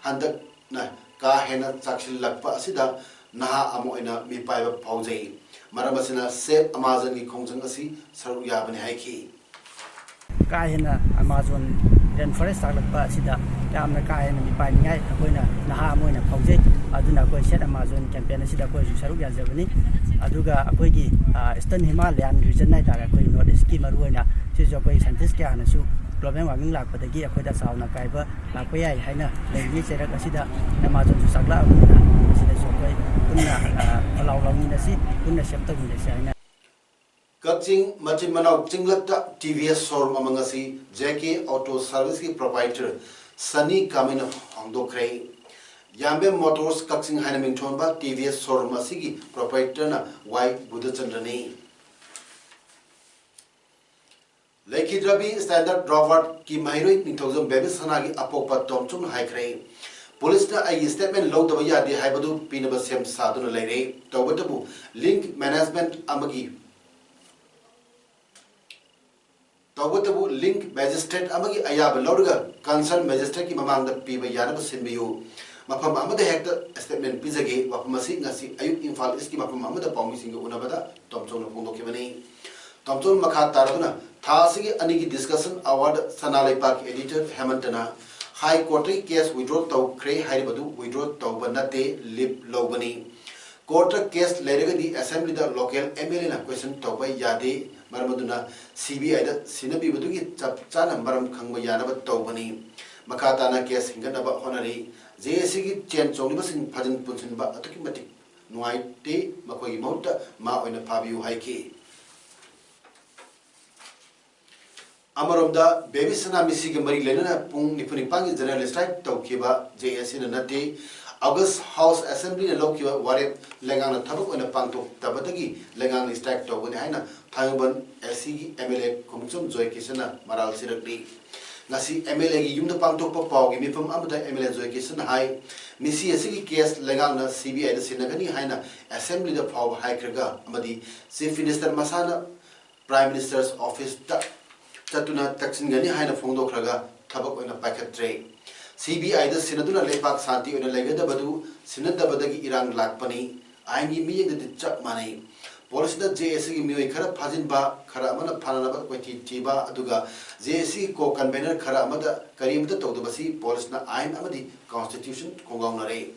ꯍꯟꯗꯛꯅ ꯀꯥ ꯍꯦꯟꯅ ꯆꯥꯛꯁꯤꯜꯂꯛꯄ ꯑꯁꯤꯗ ꯅꯍꯥ ꯑꯃ ꯑꯣꯏꯅ ꯃꯤꯄꯥꯏꯕ ꯐꯥꯎꯖꯩ꯫ ꯃꯔꯝ ꯑꯁꯤꯅ Save Amazonꯒꯤ ꯈꯣꯡꯖꯪ ꯑꯁꯤ ꯁꯔꯨꯛ ꯌꯥꯕꯅꯤ ꯍꯥꯏꯈꯤ꯫ ꯀꯥ ꯍꯦꯟꯅ Amazon rainforest ꯆꯥꯛꯂꯛꯄ ꯑꯁꯤꯗ ꯌꯥꯝꯅ ꯀꯥ ꯍꯦꯟꯅ ꯃꯤꯄꯥꯏꯅꯤꯡꯉꯥꯏ ꯑꯩꯈꯣꯏꯅ ꯅꯍꯥ ꯑꯃ ꯑꯣꯏꯅ ꯐꯥꯎꯖꯩ꯫ ꯑꯗꯨꯅ ꯑꯩꯈꯣꯏ Save Amazon campaign ꯑꯁꯤꯗ ꯑꯩꯈꯣꯏꯁꯨ ꯁꯔꯨꯛ ꯌꯥꯖꯕꯅꯤ꯫ ꯑꯗꯨꯒ ꯑꯩꯈꯣꯏꯒꯤ Eastern Himalayan region ꯍꯥꯏꯇꯥꯔꯦ, ꯑꯩꯈꯣꯏ North Eastꯀꯤ ꯃꯔꯨꯑꯣꯏꯅ ꯁꯤꯁꯨ ꯑꯩꯈꯣꯏ scientist ꯀꯌꯥꯅꯁꯨ global warming ꯂꯥꯛꯄꯗꯒꯤ ꯑꯩꯈꯣꯏꯗ ꯆꯥꯎꯅ ꯑꯀꯥꯏꯕ ꯂꯥꯛꯄ ꯌꯥꯏ ꯍꯥꯏꯅ ꯂꯩꯔꯤ꯫ ꯆꯩꯔꯛ ꯑꯁꯤꯗ Amazonꯁꯨ ꯆꯥꯛꯂꯛꯑꯕꯅꯤꯅ ꯃꯁꯤꯗꯁꯨ ꯑꯩꯈꯣꯏ ꯄꯨꯟꯅ ꯈꯣꯜꯂꯥꯎ ꯂꯥꯎꯃꯤꯟꯅꯁꯤ, ꯄꯨꯟꯅ save ꯇꯧꯃꯤꯟꯅꯁꯤ ꯍꯥꯏꯅ꯫ ꯀꯛꯆꯤꯡ ꯃꯆꯤꯟ ꯃꯅꯥꯎ ꯆꯤꯡꯂꯛꯇ TVS showroom ꯑꯃ ꯉꯁꯤ JK Auto Serviceꯀꯤ proprietor ꯁꯅꯤ ꯀꯥꯃꯩꯅ ꯍꯥꯡꯗꯣꯛꯈ꯭ꯔꯦ꯫ ꯌꯥꯝꯕꯦꯝ Motors ꯀꯛꯆꯤꯡ ꯍꯥꯏꯅ ꯃꯤꯡꯊꯣꯟꯕ TVS showroom ꯑꯁꯤꯒꯤ proprietorꯅ ꯋꯥꯏ ꯕꯨꯙꯆꯟꯗ꯭ꯔꯅꯤ꯫ ꯂꯩꯈꯤꯗ꯭ꯔꯕꯤ standard dropoutꯀꯤ ꯃꯍꯩꯔꯣꯏ ꯅꯤꯡꯊꯧꯖꯝ ꯕꯦꯕꯤꯁꯅꯥꯒꯤ ꯑꯄꯣꯛꯄ ꯇꯣꯝꯆꯧꯅ ꯍꯥꯏꯈ꯭ꯔꯦ, ꯄꯨꯂꯤꯁꯅ ꯑꯩꯒꯤ statement ꯂꯧꯗꯕ ꯌꯥꯗꯦ ꯍꯥꯏꯕꯗꯨ ꯄꯤꯅꯕ ꯁꯦꯝ ꯁꯥꯗꯨꯅ ꯂꯩꯔꯦ꯫ ꯇꯧꯕꯇꯕꯨ link management ꯑꯃꯒꯤ ꯇꯧꯕꯇꯕꯨ link magistrate ꯑꯃꯒꯤ ꯑꯌꯥꯕ ꯂꯧꯔꯒ concern magistrateꯀꯤ ꯃꯃꯥꯡꯗ ꯄꯤꯕ ꯌꯥꯅꯕ ꯁꯤꯟꯕꯤꯌꯨ꯫ ꯃꯐꯝ ꯑꯃꯗ ꯍꯦꯛꯇ statement ꯄꯤꯖꯒꯦ꯫ ꯋꯥꯐꯝ ꯑꯁꯤ ꯉꯁꯤ ꯑꯌꯨꯛ ꯏꯝꯐꯥꯜ Eastꯀꯤ ꯃꯐꯝ ꯑꯃꯗ ꯄꯥꯎꯃꯤꯁꯤꯡꯒ ꯎꯅꯕꯗ ꯇꯣꯝꯆꯧꯅ ꯐꯣꯡꯗꯣꯛꯈꯤꯕꯅꯤ꯫ ꯇꯣꯝꯆꯧꯅ ꯃꯈꯥ ꯇꯥꯔꯗꯨꯅ ꯊꯥ ꯑꯁꯤꯒꯤ ꯑꯅꯤꯒꯤ Discussion Hour ꯗ ꯁꯅꯥ ꯂꯩꯄꯥꯛꯀꯤ editor ꯍꯦꯃꯟꯇꯅ High Court ꯇꯒꯤ case withdraw ꯇꯧꯈ꯭ꯔꯦ ꯍꯥꯏꯔꯤꯕꯗꯨ withdraw ꯇꯧꯕ ꯅꯠꯇꯦ, ꯂꯤꯞ ꯂꯧꯕꯅꯤ꯫ Court ꯇ case ꯂꯩꯔꯒꯗꯤ assembly the local M L A ꯅ question ꯇꯧꯕ ꯌꯥꯗꯦ, ꯃꯔꯝ ꯑꯗꯨꯅ C B I ꯗ ꯁꯤꯟꯅꯕꯤꯕꯗꯨꯒꯤ ꯆꯞ ꯆꯥꯅ ꯃꯔꯝ ꯈꯪꯕ ꯌꯥꯅꯕ ꯇꯧꯕꯅꯤ꯫ ꯃꯈꯥ ꯇꯥꯅ case ꯍꯤꯡꯒꯠꯅꯕ ꯍꯣꯠꯅꯔꯤ꯫ J A C ꯒꯤ ꯆꯦꯟ ꯆꯣꯡꯂꯤꯕꯁꯤꯡ ꯐꯥꯖꯤꯟ ꯄꯨꯟꯁꯤꯟꯕ ꯑꯗꯨꯛꯀꯤ ꯃꯇꯤꯛ ꯅꯨꯡꯉꯥꯏꯇꯦ, ꯃꯈꯣꯏꯒꯤ ꯃꯍꯨꯠꯇ ꯃꯥ ꯑꯣꯏꯅ ꯐꯥꯕꯤꯌꯨ ꯍꯥꯏꯈꯤ꯫ ꯑꯃꯔꯣꯝꯗ, ꯕꯦꯕꯤ ꯁꯅꯥ ꯃꯤꯁꯤꯒ ꯃꯔꯤ ꯂꯩꯅꯅ ꯄꯨꯡ ꯅꯤꯐꯨ ꯅꯤꯄꯥꯟꯒꯤ general strike ꯇꯧꯈꯤꯕ J A C ꯅ ꯅꯠꯇꯦ, August House Assembly ꯅ ꯂꯧꯈꯤꯕ ꯋꯥꯔꯦꯞ ꯂꯩꯉꯥꯛꯅ ꯊꯕꯛ ꯑꯣꯏꯅ ꯄꯥꯡꯊꯣꯛꯇꯕꯗꯒꯤ ꯂꯩꯉꯥꯛꯅ strike ꯇꯧꯒꯅꯤ ꯍꯥꯏꯅ ꯊꯥꯡꯃꯩꯕꯟ S C ꯒꯤ M L A ꯈꯣꯡꯆꯝ ꯖꯣꯏꯀꯤꯁꯟꯅ ꯃꯔꯥꯜ ꯁꯤꯔꯛꯂꯤ꯫ ꯉꯁꯤ M L A ꯒꯤ ꯌꯨꯝꯗ ꯄꯥꯡꯊꯣꯛꯄ ꯄꯥꯎꯒꯤ ꯃꯤꯐꯝ ꯑꯃꯗ M L A ꯖꯣꯏꯀꯤꯁꯟꯅ ꯍꯥꯏ, ꯃꯤꯁꯤ ꯑꯁꯤꯒꯤ case ꯂꯩꯉꯥꯛꯅ C B I ꯗ ꯁꯤꯟꯅꯒꯅꯤ ꯍꯥꯏꯅ assembly ꯗ ꯐꯥꯎꯕ ꯍꯥꯏꯈ꯭ꯔꯒ ꯑꯃꯗꯤ Chief Minister ꯃꯁꯥꯅ Prime Minister's Office ꯇ ꯆꯠꯇꯨꯅ ꯇꯛꯁꯤꯟꯒꯅꯤ ꯍꯥꯏꯅ ꯐꯣꯡꯗꯣꯛꯈ꯭ꯔꯒ ꯊꯕꯛ ꯑꯣꯏꯅ ꯄꯥꯏꯈꯠꯇ꯭ꯔꯦ꯫ C B I ꯗ ꯁꯤꯟꯅꯗꯨꯅ ꯂꯩꯄꯥꯛ ꯁꯥꯟꯇꯤ ꯑꯣꯏꯅ ꯂꯩꯒꯗꯕꯗꯨ ꯁꯤꯟꯅꯗꯕꯗꯒꯤ ꯏꯔꯥꯡ ꯂꯥꯛꯄꯅꯤ꯫ ꯑꯥꯏꯟꯒꯤ ꯃꯤꯠꯌꯦꯡꯗꯗꯤ ꯆꯞ ꯃꯥꯟꯅꯩ꯫ Police ꯅ J A C ꯒꯤ ꯃꯤꯑꯣꯏ ꯈꯔ ꯐꯥꯖꯤꯟꯕ, ꯈꯔ ꯑꯃꯅ ꯐꯥꯅꯅꯕ ꯀꯣꯏꯊꯤ ꯊꯤꯕ, ꯑꯗꯨꯒ J A C ꯒꯤ co-convenor ꯈꯔ ꯑꯃꯗ ꯀꯔꯤꯃꯇ ꯇꯧꯗꯕꯁꯤ police ꯅ ꯑꯥꯏꯟ ꯑꯃꯗꯤ constitution ꯈꯣꯡꯒꯥꯎꯅꯔꯦ꯫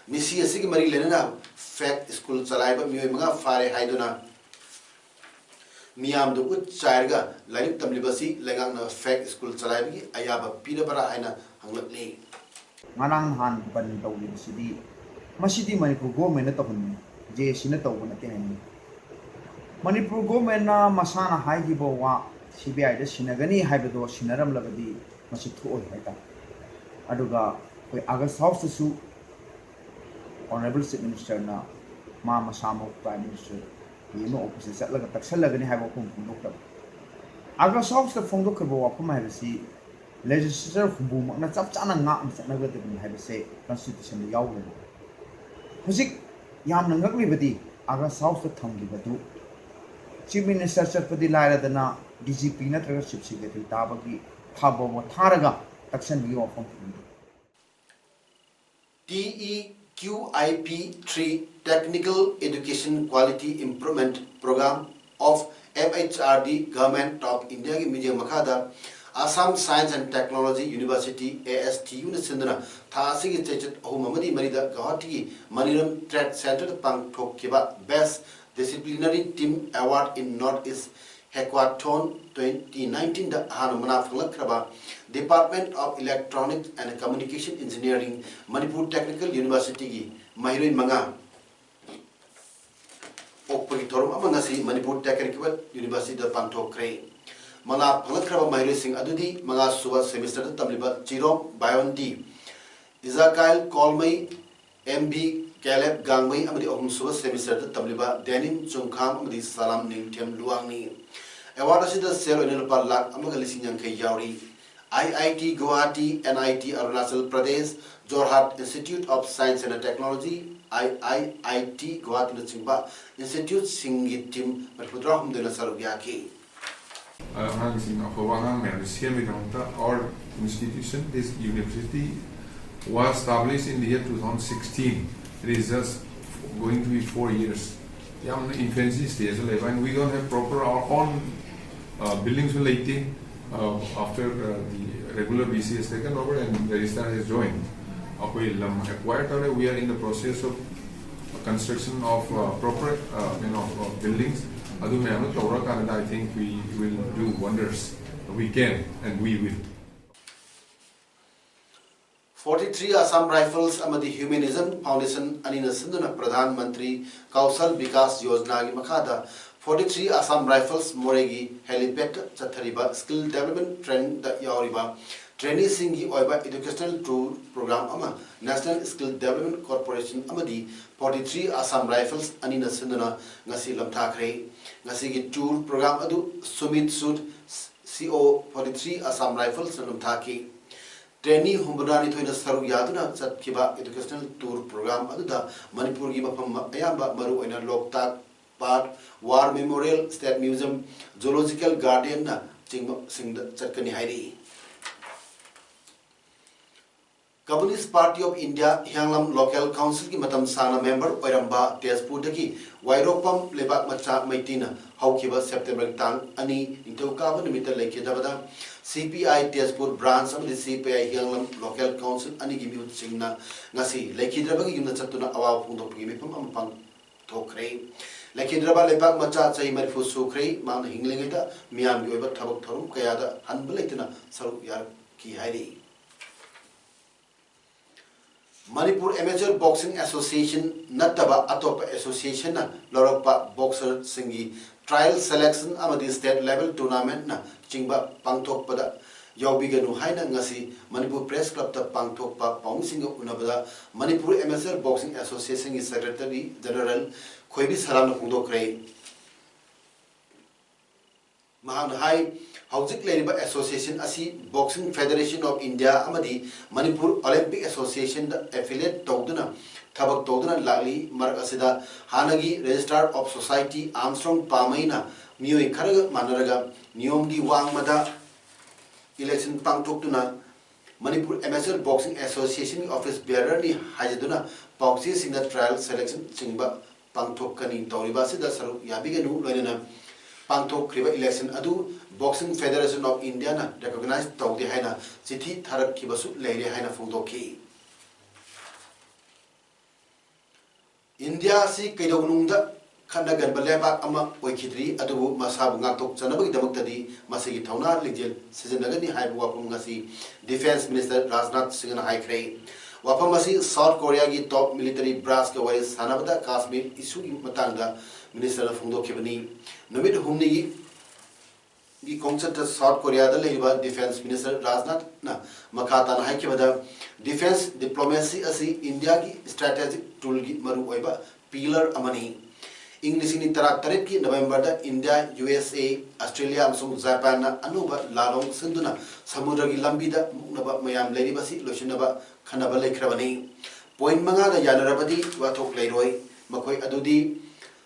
ꯃꯤꯁꯤ ꯑꯁꯤꯒꯤ ꯃꯔꯤ ꯂꯩꯅꯅ fake school ꯆꯂꯥꯏꯕ ꯃꯤꯑꯣꯏ ꯃꯉꯥ ꯐꯥꯔꯦ ꯍꯥꯏꯗꯨꯅ ꯃꯤꯌꯥꯝꯗ ꯎꯠ ꯆꯥꯏꯔꯒ ꯂꯥꯏꯔꯤꯛ ꯇꯝꯂꯤꯕ ꯑꯁꯤ ꯂꯩꯉꯥꯛꯅ fake school ꯆꯂꯥꯏꯕꯒꯤ ꯑꯌꯥꯕ ꯄꯤꯔꯕꯔꯥ ꯍꯥꯏꯅ ꯍꯪꯂꯛꯂꯤ꯫ ꯉꯔꯥꯡ ꯅꯍꯥꯟ ꯕꯟ ꯇꯧꯔꯤꯕꯁꯤꯗꯤ, ꯃꯁꯤꯗꯤ ꯃꯅꯤꯄꯨꯔ government ꯅ ꯇꯧꯍꯟꯕꯅꯤ, J A C ꯅ ꯇꯧꯕ ꯅꯠꯇꯦ ꯍꯥꯏꯅꯤꯡꯉꯤ꯫ ꯃꯅꯤꯄꯨꯔ government ꯅ ꯃꯁꯥꯅ ꯍꯥꯏꯈꯤꯕ ꯋꯥ, C B I ꯗ ꯁꯤꯟꯅꯒꯅꯤ ꯍꯥꯏꯕꯗꯣ ꯁꯤꯟꯅꯔꯝꯂꯕꯗꯤ ꯃꯁꯤ ꯊꯣꯛꯑꯣꯏ ꯍꯥꯏꯇꯥꯔꯦ꯫ ꯑꯗꯨꯒ ꯑꯩꯈꯣꯏ August House ꯇꯁꯨ Honourable Chief Minister ꯅ ꯃꯥ ꯃꯁꯥꯃꯛ Prime Minister ꯒꯤ ꯑꯃ office ꯇ ꯆꯠꯂꯒ ꯇꯛꯁꯜꯂꯒꯅꯤ ꯍꯥꯏꯕ ꯋꯥꯐꯝ ꯐꯣꯡꯗꯣꯛꯈ꯭ꯔꯕ꯫ August House ꯇ ꯐꯣꯡꯗꯣꯛꯈ꯭ꯔꯕ ꯋꯥꯐꯝ ꯍꯥꯏꯕꯁꯤ legislature ꯍꯨꯝꯐꯨꯃꯛꯅ ꯆꯞ ꯆꯥꯅ ꯉꯥꯛꯅ ꯆꯠꯅꯒꯗꯕꯅꯤ ꯍꯥꯏꯕꯁꯦ constitution ꯗ ꯌꯥꯎꯈ꯭ꯔꯦꯕ꯫ ꯍꯧꯖꯤꯛ ꯌꯥꯝꯅ ꯉꯛꯂꯤꯕꯗꯤ August House ꯇ ꯊꯝꯈꯤꯕꯗꯨ Chief Minister ꯆꯠꯄꯗꯤ ꯂꯥꯏꯔꯗꯅ D G P ꯅꯠꯇ꯭ꯔꯒ Chief Secretary ꯇꯥꯕꯒꯤ ꯊꯥꯕ ꯊꯥꯔꯒ ꯇꯛꯁꯟꯕꯒꯤ ꯋꯥꯐꯝ ꯐꯣꯡꯗꯣꯛꯈꯤ꯫ T E Q I P three Technical Education Quality Improvement Program of H R D, Government of India ꯒꯤ ꯃꯤꯠꯌꯦꯡ ꯃꯈꯥꯗ Assam Science and Technology University, A S T U ꯅ ꯁꯤꯟꯗꯨꯅ ꯊꯥ ꯑꯁꯤꯒꯤ ꯆꯩꯆꯠ ꯑꯍꯨꯝ ꯑꯃꯗꯤ ꯃꯔꯤꯗ ꯒꯧꯍꯥꯇꯤꯒꯤ ꯃꯅꯤꯔꯝ Trade Center ꯗ ꯄꯥꯡꯊꯣꯛꯈꯤꯕ Best Disciplinary Team Award in North East Hackathon twenty nineteen ꯗ ꯑꯍꯥꯟꯕ ꯃꯅꯥ ꯐꯪꯂꯛꯈ꯭ꯔꯕ Department of Electronics and Communication Engineering, Manipur Technical University ꯒꯤ ꯃꯍꯩꯔꯣꯏ ꯃꯉꯥ ꯑꯣꯛꯄꯒꯤ ꯊꯧꯔꯝ ꯑꯃ ꯉꯁꯤ ꯃꯅꯤꯄꯨꯔ Technical University ꯗ ꯄꯥꯡꯊꯣꯛꯈ꯭ꯔꯦ꯫ ꯃꯅꯥ ꯐꯪꯂꯛꯈ꯭ꯔꯕ ꯃꯍꯩꯔꯣꯏꯁꯤꯡ ꯑꯗꯨꯗꯤ ꯃꯉꯥꯁꯨꯕ semester ꯗ ꯇꯝꯂꯤꯕ ꯆꯤꯔꯣꯝ ꯕꯥꯌꯣꯟꯗꯤ, ꯏꯖꯥꯀꯥꯏꯜ ꯀꯣꯜꯃꯩ, M B ꯀꯦꯂꯦꯕ ꯒꯥꯡꯃꯩ ꯑꯃꯗꯤ ꯑꯍꯨꯝꯁꯨꯕ semester ꯗ ꯇꯝꯂꯤꯕ ꯗꯦꯅꯤꯝ ꯆꯨꯡꯈꯥꯝ ꯑꯃꯗꯤ ꯁꯂꯥꯝ ꯅꯤꯡꯊꯦꯝ ꯂꯨꯋꯥꯡꯅꯤ꯫ Award ꯑꯁꯤꯗ ꯁꯦꯜ ꯑꯣꯏꯅ ꯂꯨꯄꯥ ꯂꯥꯈ ꯑꯃꯒ ꯂꯤꯁꯤꯡ ꯌꯥꯡꯈꯩ ꯌꯥꯎꯔꯤ꯫ I I T Guwahati, N I T Arunachal Pradesh, Jorhat Institute of Science and Technology, I I I T Guwahati ꯅꯆꯤꯡꯕ institute ꯁꯤꯡꯒꯤ team ꯃꯔꯤꯐꯨꯇꯔꯥ ꯍꯨꯝꯗꯣꯏꯅ ꯁꯔꯨꯛ ꯌꯥꯈꯤ꯫ ꯑꯉꯥꯡꯁꯤꯡ, ꯑꯐꯕ ꯑꯉꯥꯡ ꯃꯌꯥꯝꯁꯦ ꯁꯦꯝꯕꯒꯤꯗꯃꯛꯇ, our institution, this university was established in the year two thousand sixteen. It is just going to be four years. ꯌꯥꯝꯅ infancy stage ꯗ ꯂꯩꯕ, and we don't have proper our own, uh, buildings ꯁꯨ ꯂꯩꯇꯦ꯫ Uh, after, uh, the regular V C has taken over and the registrar has joined, ꯑꯩꯈꯣꯏ ꯂꯝ acquire ꯇꯧꯔꯦ꯫ We are in the process of construction of, uh, proper, uh, you know, uh, buildings. ꯑꯗꯨ ꯃꯌꯥꯝꯗꯣ ꯇꯧꯔꯀꯥꯟꯗ, I think we will do wonders. We can and we will. Forty three Assam Rifles ꯑꯃꯗꯤ Humanism Foundation ꯑꯅꯤꯅ ꯁꯤꯟꯗꯨꯅ ꯄ꯭ꯔꯙꯥꯟ ꯃꯟꯇ꯭ꯔꯤ ꯀꯧꯁꯜ ꯕꯤꯀꯥꯁ ꯌꯣꯖꯅꯥꯒꯤ ꯃꯈꯥꯗ forty three Assam Rifles ꯃꯣꯔꯦꯒꯤ helipad ꯆꯠꯊꯔꯤꯕ skill development training ꯗ ꯌꯥꯎꯔꯤꯕ trainee ꯁꯤꯡꯒꯤ ꯑꯣꯏꯕ educational tour program ꯑꯃ National Skill Development Corporation ꯑꯃꯗꯤ forty three Assam Rifles ꯑꯅꯤꯅ ꯁꯤꯟꯗꯨꯅ ꯉꯁꯤ ꯂꯝꯊꯥꯈ꯭ꯔꯦ꯫ ꯉꯁꯤꯒꯤ tour program ꯑꯗꯨ ꯁꯨꯃꯤꯠ ꯁꯨꯗ, C O forty three Assam Rifles ꯅ ꯂꯝꯊꯥꯈꯤ꯫ Trainee ꯍꯨꯝꯐꯨꯇꯔꯥꯅꯤꯊꯣꯏꯅ ꯁꯔꯨꯛ ꯌꯥꯗꯨꯅ ꯆꯠꯈꯤꯕ educational tour program ꯑꯗꯨꯗ ꯃꯅꯤꯄꯨꯔꯒꯤ ꯃꯐꯝ ꯑꯌꯥꯝꯕ, ꯃꯔꯨꯑꯣꯏꯅ ꯂꯣꯛꯇꯥꯛ ꯄꯥꯠ, War Memorial, State Museum, Zoological Garden ꯅ ꯆꯤꯡꯕꯁꯤꯡꯗ ꯆꯠꯀꯅꯤ ꯍꯥꯏꯔꯤ꯫ Communist Party of India ꯍꯤꯌꯥꯡꯂꯝ Local Council ꯒꯤ ꯃꯇꯝ ꯁꯥꯡꯅ member ꯑꯣꯏꯔꯝꯕ ꯇꯦꯖꯄꯨꯔꯗꯒꯤ ꯋꯥꯏꯔꯣꯛꯄꯝ ꯂꯩꯕꯥꯛ ꯃꯆꯥ ꯃꯩꯇꯤꯅ ꯍꯧꯈꯤꯕ September ꯒꯤ ꯇꯥꯡ ꯑꯅꯤ ꯅꯤꯡꯊꯧꯀꯥꯕ ꯅꯨꯃꯤꯠꯇ ꯂꯩꯈꯤꯗꯕꯗ C P I Tezpur branch ꯑꯃꯗꯤ C P I ꯍꯤꯌꯥꯡꯂꯝ Local Council ꯑꯅꯤꯒꯤ ꯃꯤꯍꯨꯠꯁꯤꯡꯅ ꯉꯁꯤ ꯂꯩꯈꯤꯗ꯭ꯔꯕꯒꯤ ꯌꯨꯝꯗ ꯆꯠꯇꯨꯅ ꯑꯋꯥꯕ ꯐꯣꯡꯗꯣꯛꯄꯒꯤ ꯃꯤꯐꯝ ꯑꯃ ꯄꯥꯡꯊꯣꯛꯈ꯭ꯔꯦ꯫ ꯂꯩꯈꯤꯗ꯭ꯔꯕ ꯂꯩꯕꯥꯛ ꯃꯆꯥ ꯆꯍꯤ ꯃꯔꯤꯐꯨ ꯁꯨꯈ꯭ꯔꯦ꯫ ꯃꯍꯥꯛꯅ ꯍꯤꯡꯂꯤꯉꯩꯗ ꯃꯤꯌꯥꯝꯒꯤ ꯑꯣꯏꯕ ꯊꯕꯛ ꯊꯧꯔꯝ ꯀꯌꯥꯗ ꯍꯟꯕ ꯂꯩꯇꯅ ꯁꯔꯨꯛ ꯌꯥꯔꯛꯈꯤ ꯍꯥꯏꯔꯤ꯫ Manipur Amateur Boxing Association ꯅꯠꯇꯕ ꯑꯇꯣꯞꯄ association ꯅ ꯂꯧꯔꯛꯄ boxer ꯁꯤꯡꯒꯤ trial selection ꯑꯃꯗꯤ state level tournament ꯅ ꯆꯤꯡꯕ ꯄꯥꯡꯊꯣꯛꯄꯗ ꯌꯥꯎꯕꯤꯒꯅꯨ ꯍꯥꯏꯅ ꯉꯁꯤ Manipur Press Club ꯇ ꯄꯥꯡꯊꯣꯛꯄ ꯄꯥꯎꯃꯤꯁꯤꯡꯒ ꯎꯅꯕꯗ Manipur Amateur Boxing Association ꯒꯤ Secretary General ꯈꯣꯏꯕꯤ ꯁꯂꯥꯝꯅ ꯐꯣꯡꯗꯣꯛꯈ꯭ꯔꯦ꯫ ꯃꯍꯥꯛꯅ ꯍꯥꯏ, ꯍꯧꯖꯤꯛ ꯂꯩꯔꯤꯕ association ꯑꯁꯤ Boxing Federation of India ꯑꯃꯗꯤ Manipur Olympic Association ꯗ affiliate ꯇꯧꯗꯨꯅ ꯊꯕꯛ ꯇꯧꯗꯨꯅ ꯂꯥꯛꯂꯤ꯫ ꯃꯔꯛ ꯑꯁꯤꯗ ꯍꯥꯟꯅꯒꯤ Registrar of Society Armstrong ꯄꯥꯃꯩꯅ ꯃꯤꯑꯣꯏ ꯈꯔꯒ ꯃꯥꯟꯅꯔꯒ ꯅꯤꯌꯣꯝꯒꯤ ꯋꯥꯡꯃꯗ election ꯄꯥꯡꯊꯣꯛꯇꯨꯅ Manipur Amateur Boxing Association ꯒꯤ office bearer ꯅꯤ ꯍꯥꯏꯖꯗꯨꯅ ꯄꯥꯎꯆꯦꯁꯤꯡꯗ trial selection ꯆꯤꯡꯕ ꯄꯥꯡꯊꯣꯛꯀꯅꯤ꯫ ꯇꯧꯔꯤꯕ ꯑꯁꯤꯗ ꯁꯔꯨꯛ ꯌꯥꯕꯤꯒꯅꯨ, ꯂꯣꯏꯅꯅ ꯄꯥꯡꯊꯣꯛꯈ꯭ꯔꯤꯕ election ꯑꯗꯨ Boxing Federation of India ꯅ recognize ꯇꯧꯗꯦ ꯍꯥꯏꯅ ꯆꯤꯊꯤ ꯊꯥꯔꯛꯈꯤꯕꯁꯨ ꯂꯩꯔꯦ ꯍꯥꯏꯅ ꯐꯣꯡꯗꯣꯛꯈꯤ꯫ ꯏꯟꯗꯤꯌꯥ ꯑꯁꯤ ꯀꯩꯗꯧꯅꯨꯡꯗ ꯈꯠꯅꯒꯟꯕ ꯂꯩꯕꯥꯛ ꯑꯃ ꯑꯣꯏꯈꯤꯗ꯭ꯔꯤ, ꯑꯗꯨꯕꯨ ꯃꯁꯥꯕꯨ ꯉꯥꯛꯊꯣꯛꯆꯅꯕꯒꯤꯗꯃꯛꯇꯗꯤ ꯃꯁꯤꯒꯤ ꯊꯧꯅꯥ ꯂꯤꯡꯖꯦꯜ ꯁꯤꯖꯤꯟꯅꯒꯅꯤ ꯍꯥꯏꯕ ꯋꯥꯐꯝ ꯉꯁꯤ Defence Minister ꯔꯥꯖꯅꯥꯊ ꯁꯤꯡꯍꯅ ꯍꯥꯏꯈ꯭ꯔꯦ꯫ ꯋꯥꯐꯝ ꯑꯁꯤ South Korea ꯒꯤ top military branch ꯀ ꯋꯥꯔꯤ ꯁꯥꯟꯅꯕꯗ ꯀꯥꯁꯃꯤꯔ issue ꯒꯤ ꯃꯇꯥꯡꯗ minister ꯅ ꯐꯣꯡꯗꯣꯛꯈꯤꯕꯅꯤ꯫ ꯅꯨꯃꯤꯠ ꯍꯨꯝꯅꯤꯒꯤ ꯒꯤ ꯈꯣꯡꯆꯠꯇ South Korea ꯗ ꯂꯩꯔꯤꯕ Defence Minister ꯔꯥꯖꯅꯥꯊꯅ ꯃꯈꯥ ꯇꯥꯅ ꯍꯥꯏꯈꯤꯕꯗ, defence diplomacy ꯑꯁꯤ ꯏꯟꯗꯤꯌꯥꯒꯤ strategic tool ꯒꯤ ꯃꯔꯨꯑꯣꯏꯕ pillar ꯑꯃꯅꯤ꯫ ꯏꯪ ꯂꯤꯁꯤꯡ ꯑꯅꯤ ꯇꯔꯥꯇꯔꯦꯠꯀꯤ November the India, U S A, Australia ꯑꯃꯁꯨꯡ ꯖꯄꯥꯟꯅ ꯑꯅꯧꯕ ꯂꯥꯂꯣꯡ ꯁꯤꯟꯗꯨꯅ ꯁꯃꯨꯗ꯭ꯔꯒꯤ ꯂꯝꯕꯤꯗ ꯃꯨꯛꯅꯕ ꯃꯌꯥꯝ ꯂꯩꯔꯤꯕꯁꯤ ꯂꯣꯏꯁꯤꯟꯅꯕ ꯈꯟꯅꯕ ꯂꯩꯈ꯭ꯔꯕꯅꯤ꯫ Point ꯃꯉꯥꯗ ꯌꯥꯅꯔꯕꯗꯤ ꯋꯥꯊꯣꯛ ꯂꯩꯔꯣꯏ꯫ ꯃꯈꯣꯏ ꯑꯗꯨꯗꯤ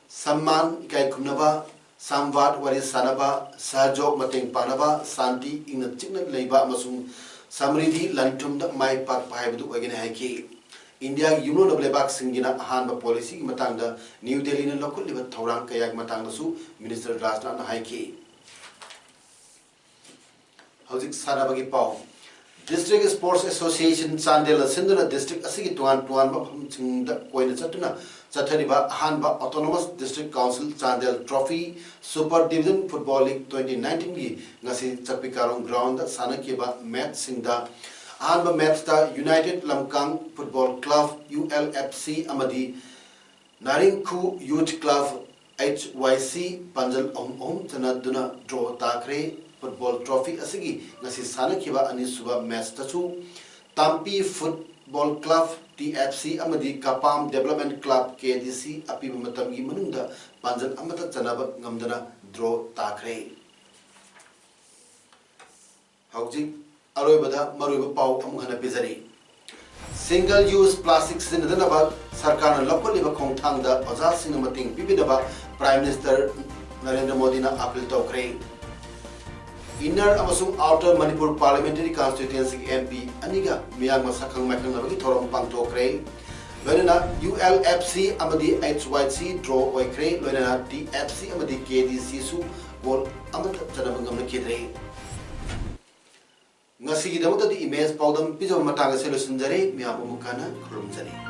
ꯁꯝꯃꯥꯟ, ꯏꯀꯥꯏ ꯈꯨꯝꯅꯕ, ꯁꯝꯕꯥꯗ, ꯋꯥꯔꯤ ꯁꯥꯅꯕ, ꯁꯍꯖꯣꯒ, ꯃꯇꯦꯡ ꯄꯥꯡꯅꯕ, ꯁꯥꯟꯇꯤ, ꯏꯪꯅ ꯆꯤꯛꯅ ꯂꯩꯕ ꯑꯃꯁꯨꯡ ꯁꯃ꯭ꯔꯤꯗꯤ ꯂꯟ ꯊꯨꯝꯗ ꯃꯥꯏ ꯄꯥꯛꯄ ꯍꯥꯏꯕꯗꯨ ꯑꯣꯏꯒꯅꯤ ꯍꯥꯏꯈꯤ꯫ ꯏꯟꯗꯤꯌꯥꯒꯤ ꯌꯨꯝꯂꯣꯟꯅꯕ ꯂꯩꯕꯥꯛꯁꯤꯡꯒꯤꯅ ꯑꯍꯥꯟꯕ ꯄꯣꯂꯤꯁꯤꯒꯤ ꯃꯇꯥꯡꯗ ꯅ꯭ꯌꯨ ꯗꯦꯜꯂꯤꯅ ꯂꯧꯈꯠꯂꯤꯕ ꯊꯧꯔꯥꯡ ꯀꯌꯥꯒꯤ ꯃꯇꯥꯡꯗꯁꯨ ꯃꯤꯅꯤꯁꯇꯔ ꯔꯥꯖꯅꯥꯊꯅ ꯍꯥꯏꯈꯤ꯫ ꯍꯧꯖꯤꯛ ꯁꯥꯟꯅꯕꯒꯤ ꯄꯥꯎ꯫ District Sports Association ꯆꯥꯟꯗꯦꯜꯅ ꯁꯤꯟꯗꯨꯅ district ꯑꯁꯤꯒꯤ ꯇꯣꯉꯥꯟ ꯇꯣꯉꯥꯟꯕ ꯃꯐꯝꯁꯤꯡꯗ ꯀꯣꯏꯅ ꯆꯠꯇꯨꯅ ꯆꯠꯊꯔꯤꯕ ꯑꯍꯥꯟꯕ Autonomous District Council Chandel Trophy Super Division Football League twenty nineteen ꯒꯤ ꯉꯁꯤ ꯆꯛꯄꯤꯀꯥꯔꯣꯡ ground ꯗ ꯁꯥꯟꯅꯈꯤꯕ match ꯁꯤꯡꯗ ꯑꯍꯥꯟꯕ match ꯇ United Lamkang Football Club, U L F C, ꯑꯃꯗꯤ ꯅꯥꯔꯤꯡꯈꯨ Youth Club, H Y C, ꯄꯥꯟꯖꯜ ꯑꯍꯨꯝ ꯑꯍꯨꯝ ꯆꯟꯅꯗꯨꯅ draw ꯇꯥꯈ꯭ꯔꯦ꯫ Football trophy ꯑꯁꯤꯒꯤ ꯉꯁꯤ ꯁꯥꯟꯅꯈꯤꯕ ꯑꯅꯤꯁꯨꯕ match ꯇꯁꯨ ꯇꯥꯝꯄꯤ Football Club, T F C, ꯑꯃꯗꯤ ꯀꯄꯥꯝ Development Club, K D C, ꯑꯄꯤꯕ ꯃꯇꯝꯒꯤ ꯃꯅꯨꯡꯗ ꯄꯥꯟꯖꯜ ꯑꯃꯠꯇ ꯆꯟꯅꯕ ꯉꯝꯗꯅ draw ꯇꯥꯈ꯭ꯔꯦ꯫ ꯍꯧꯖꯤꯛ ꯑꯔꯣꯏꯕꯗ ꯃꯔꯨꯑꯣꯏꯕ ꯄꯥꯎ ꯑꯃꯨꯛ ꯍꯟꯅ ꯄꯤꯖꯔꯤ꯫ Single use plastic ꯁꯤꯖꯤꯟꯅꯗꯅꯕ ꯁꯔꯀꯥꯔꯅ ꯂꯧꯈꯠꯂꯤꯕ ꯈꯣꯡꯊꯥꯡꯗ ꯑꯣꯖꯥꯁꯤꯡꯅ ꯃꯇꯦꯡ ꯄꯤꯕꯤꯅꯕ Prime Minister ꯅꯔꯦꯟꯗ꯭ꯔ ꯃꯣꯗꯤꯅ appeal ꯇꯧꯈ꯭ꯔꯦ꯫ Inner ꯑꯃꯁꯨꯡ Outer Manipur Parliamentary Constituency ꯒꯤ M P ꯑꯅꯤꯒ ꯃꯤꯌꯥꯝꯒ ꯁꯛꯈꯪ ꯃꯥꯏꯈꯪꯅꯕꯒꯤ ꯊꯧꯔꯝ ꯄꯥꯡꯊꯣꯛꯈ꯭ꯔꯦ꯫ ꯂꯣꯏꯅꯅ U L F C ꯑꯃꯗꯤ H Y C draw ꯑꯣꯏꯈ꯭ꯔꯦ꯫ ꯂꯣꯏꯅꯅ T F C ꯑꯃꯗꯤ K D C ꯁꯨ goal ꯑꯃꯠꯇ ꯆꯟꯅꯕ ꯉꯝꯂꯛꯈꯤꯗ꯭ꯔꯦ꯫ ꯉꯁꯤꯒꯤꯗꯃꯛꯇꯗꯤ ꯏꯃꯦꯖ ꯄꯥꯎꯗꯝ ꯄꯤꯖꯕ ꯃꯇꯥꯡ ꯑꯁꯤꯗ ꯂꯣꯏꯁꯤꯟꯖꯔꯦ꯫ ꯃꯤꯌꯥꯝꯕꯨ ꯑꯃꯨꯛ ꯍꯟꯅ ꯈꯨꯔꯨꯝꯖꯔꯤ꯫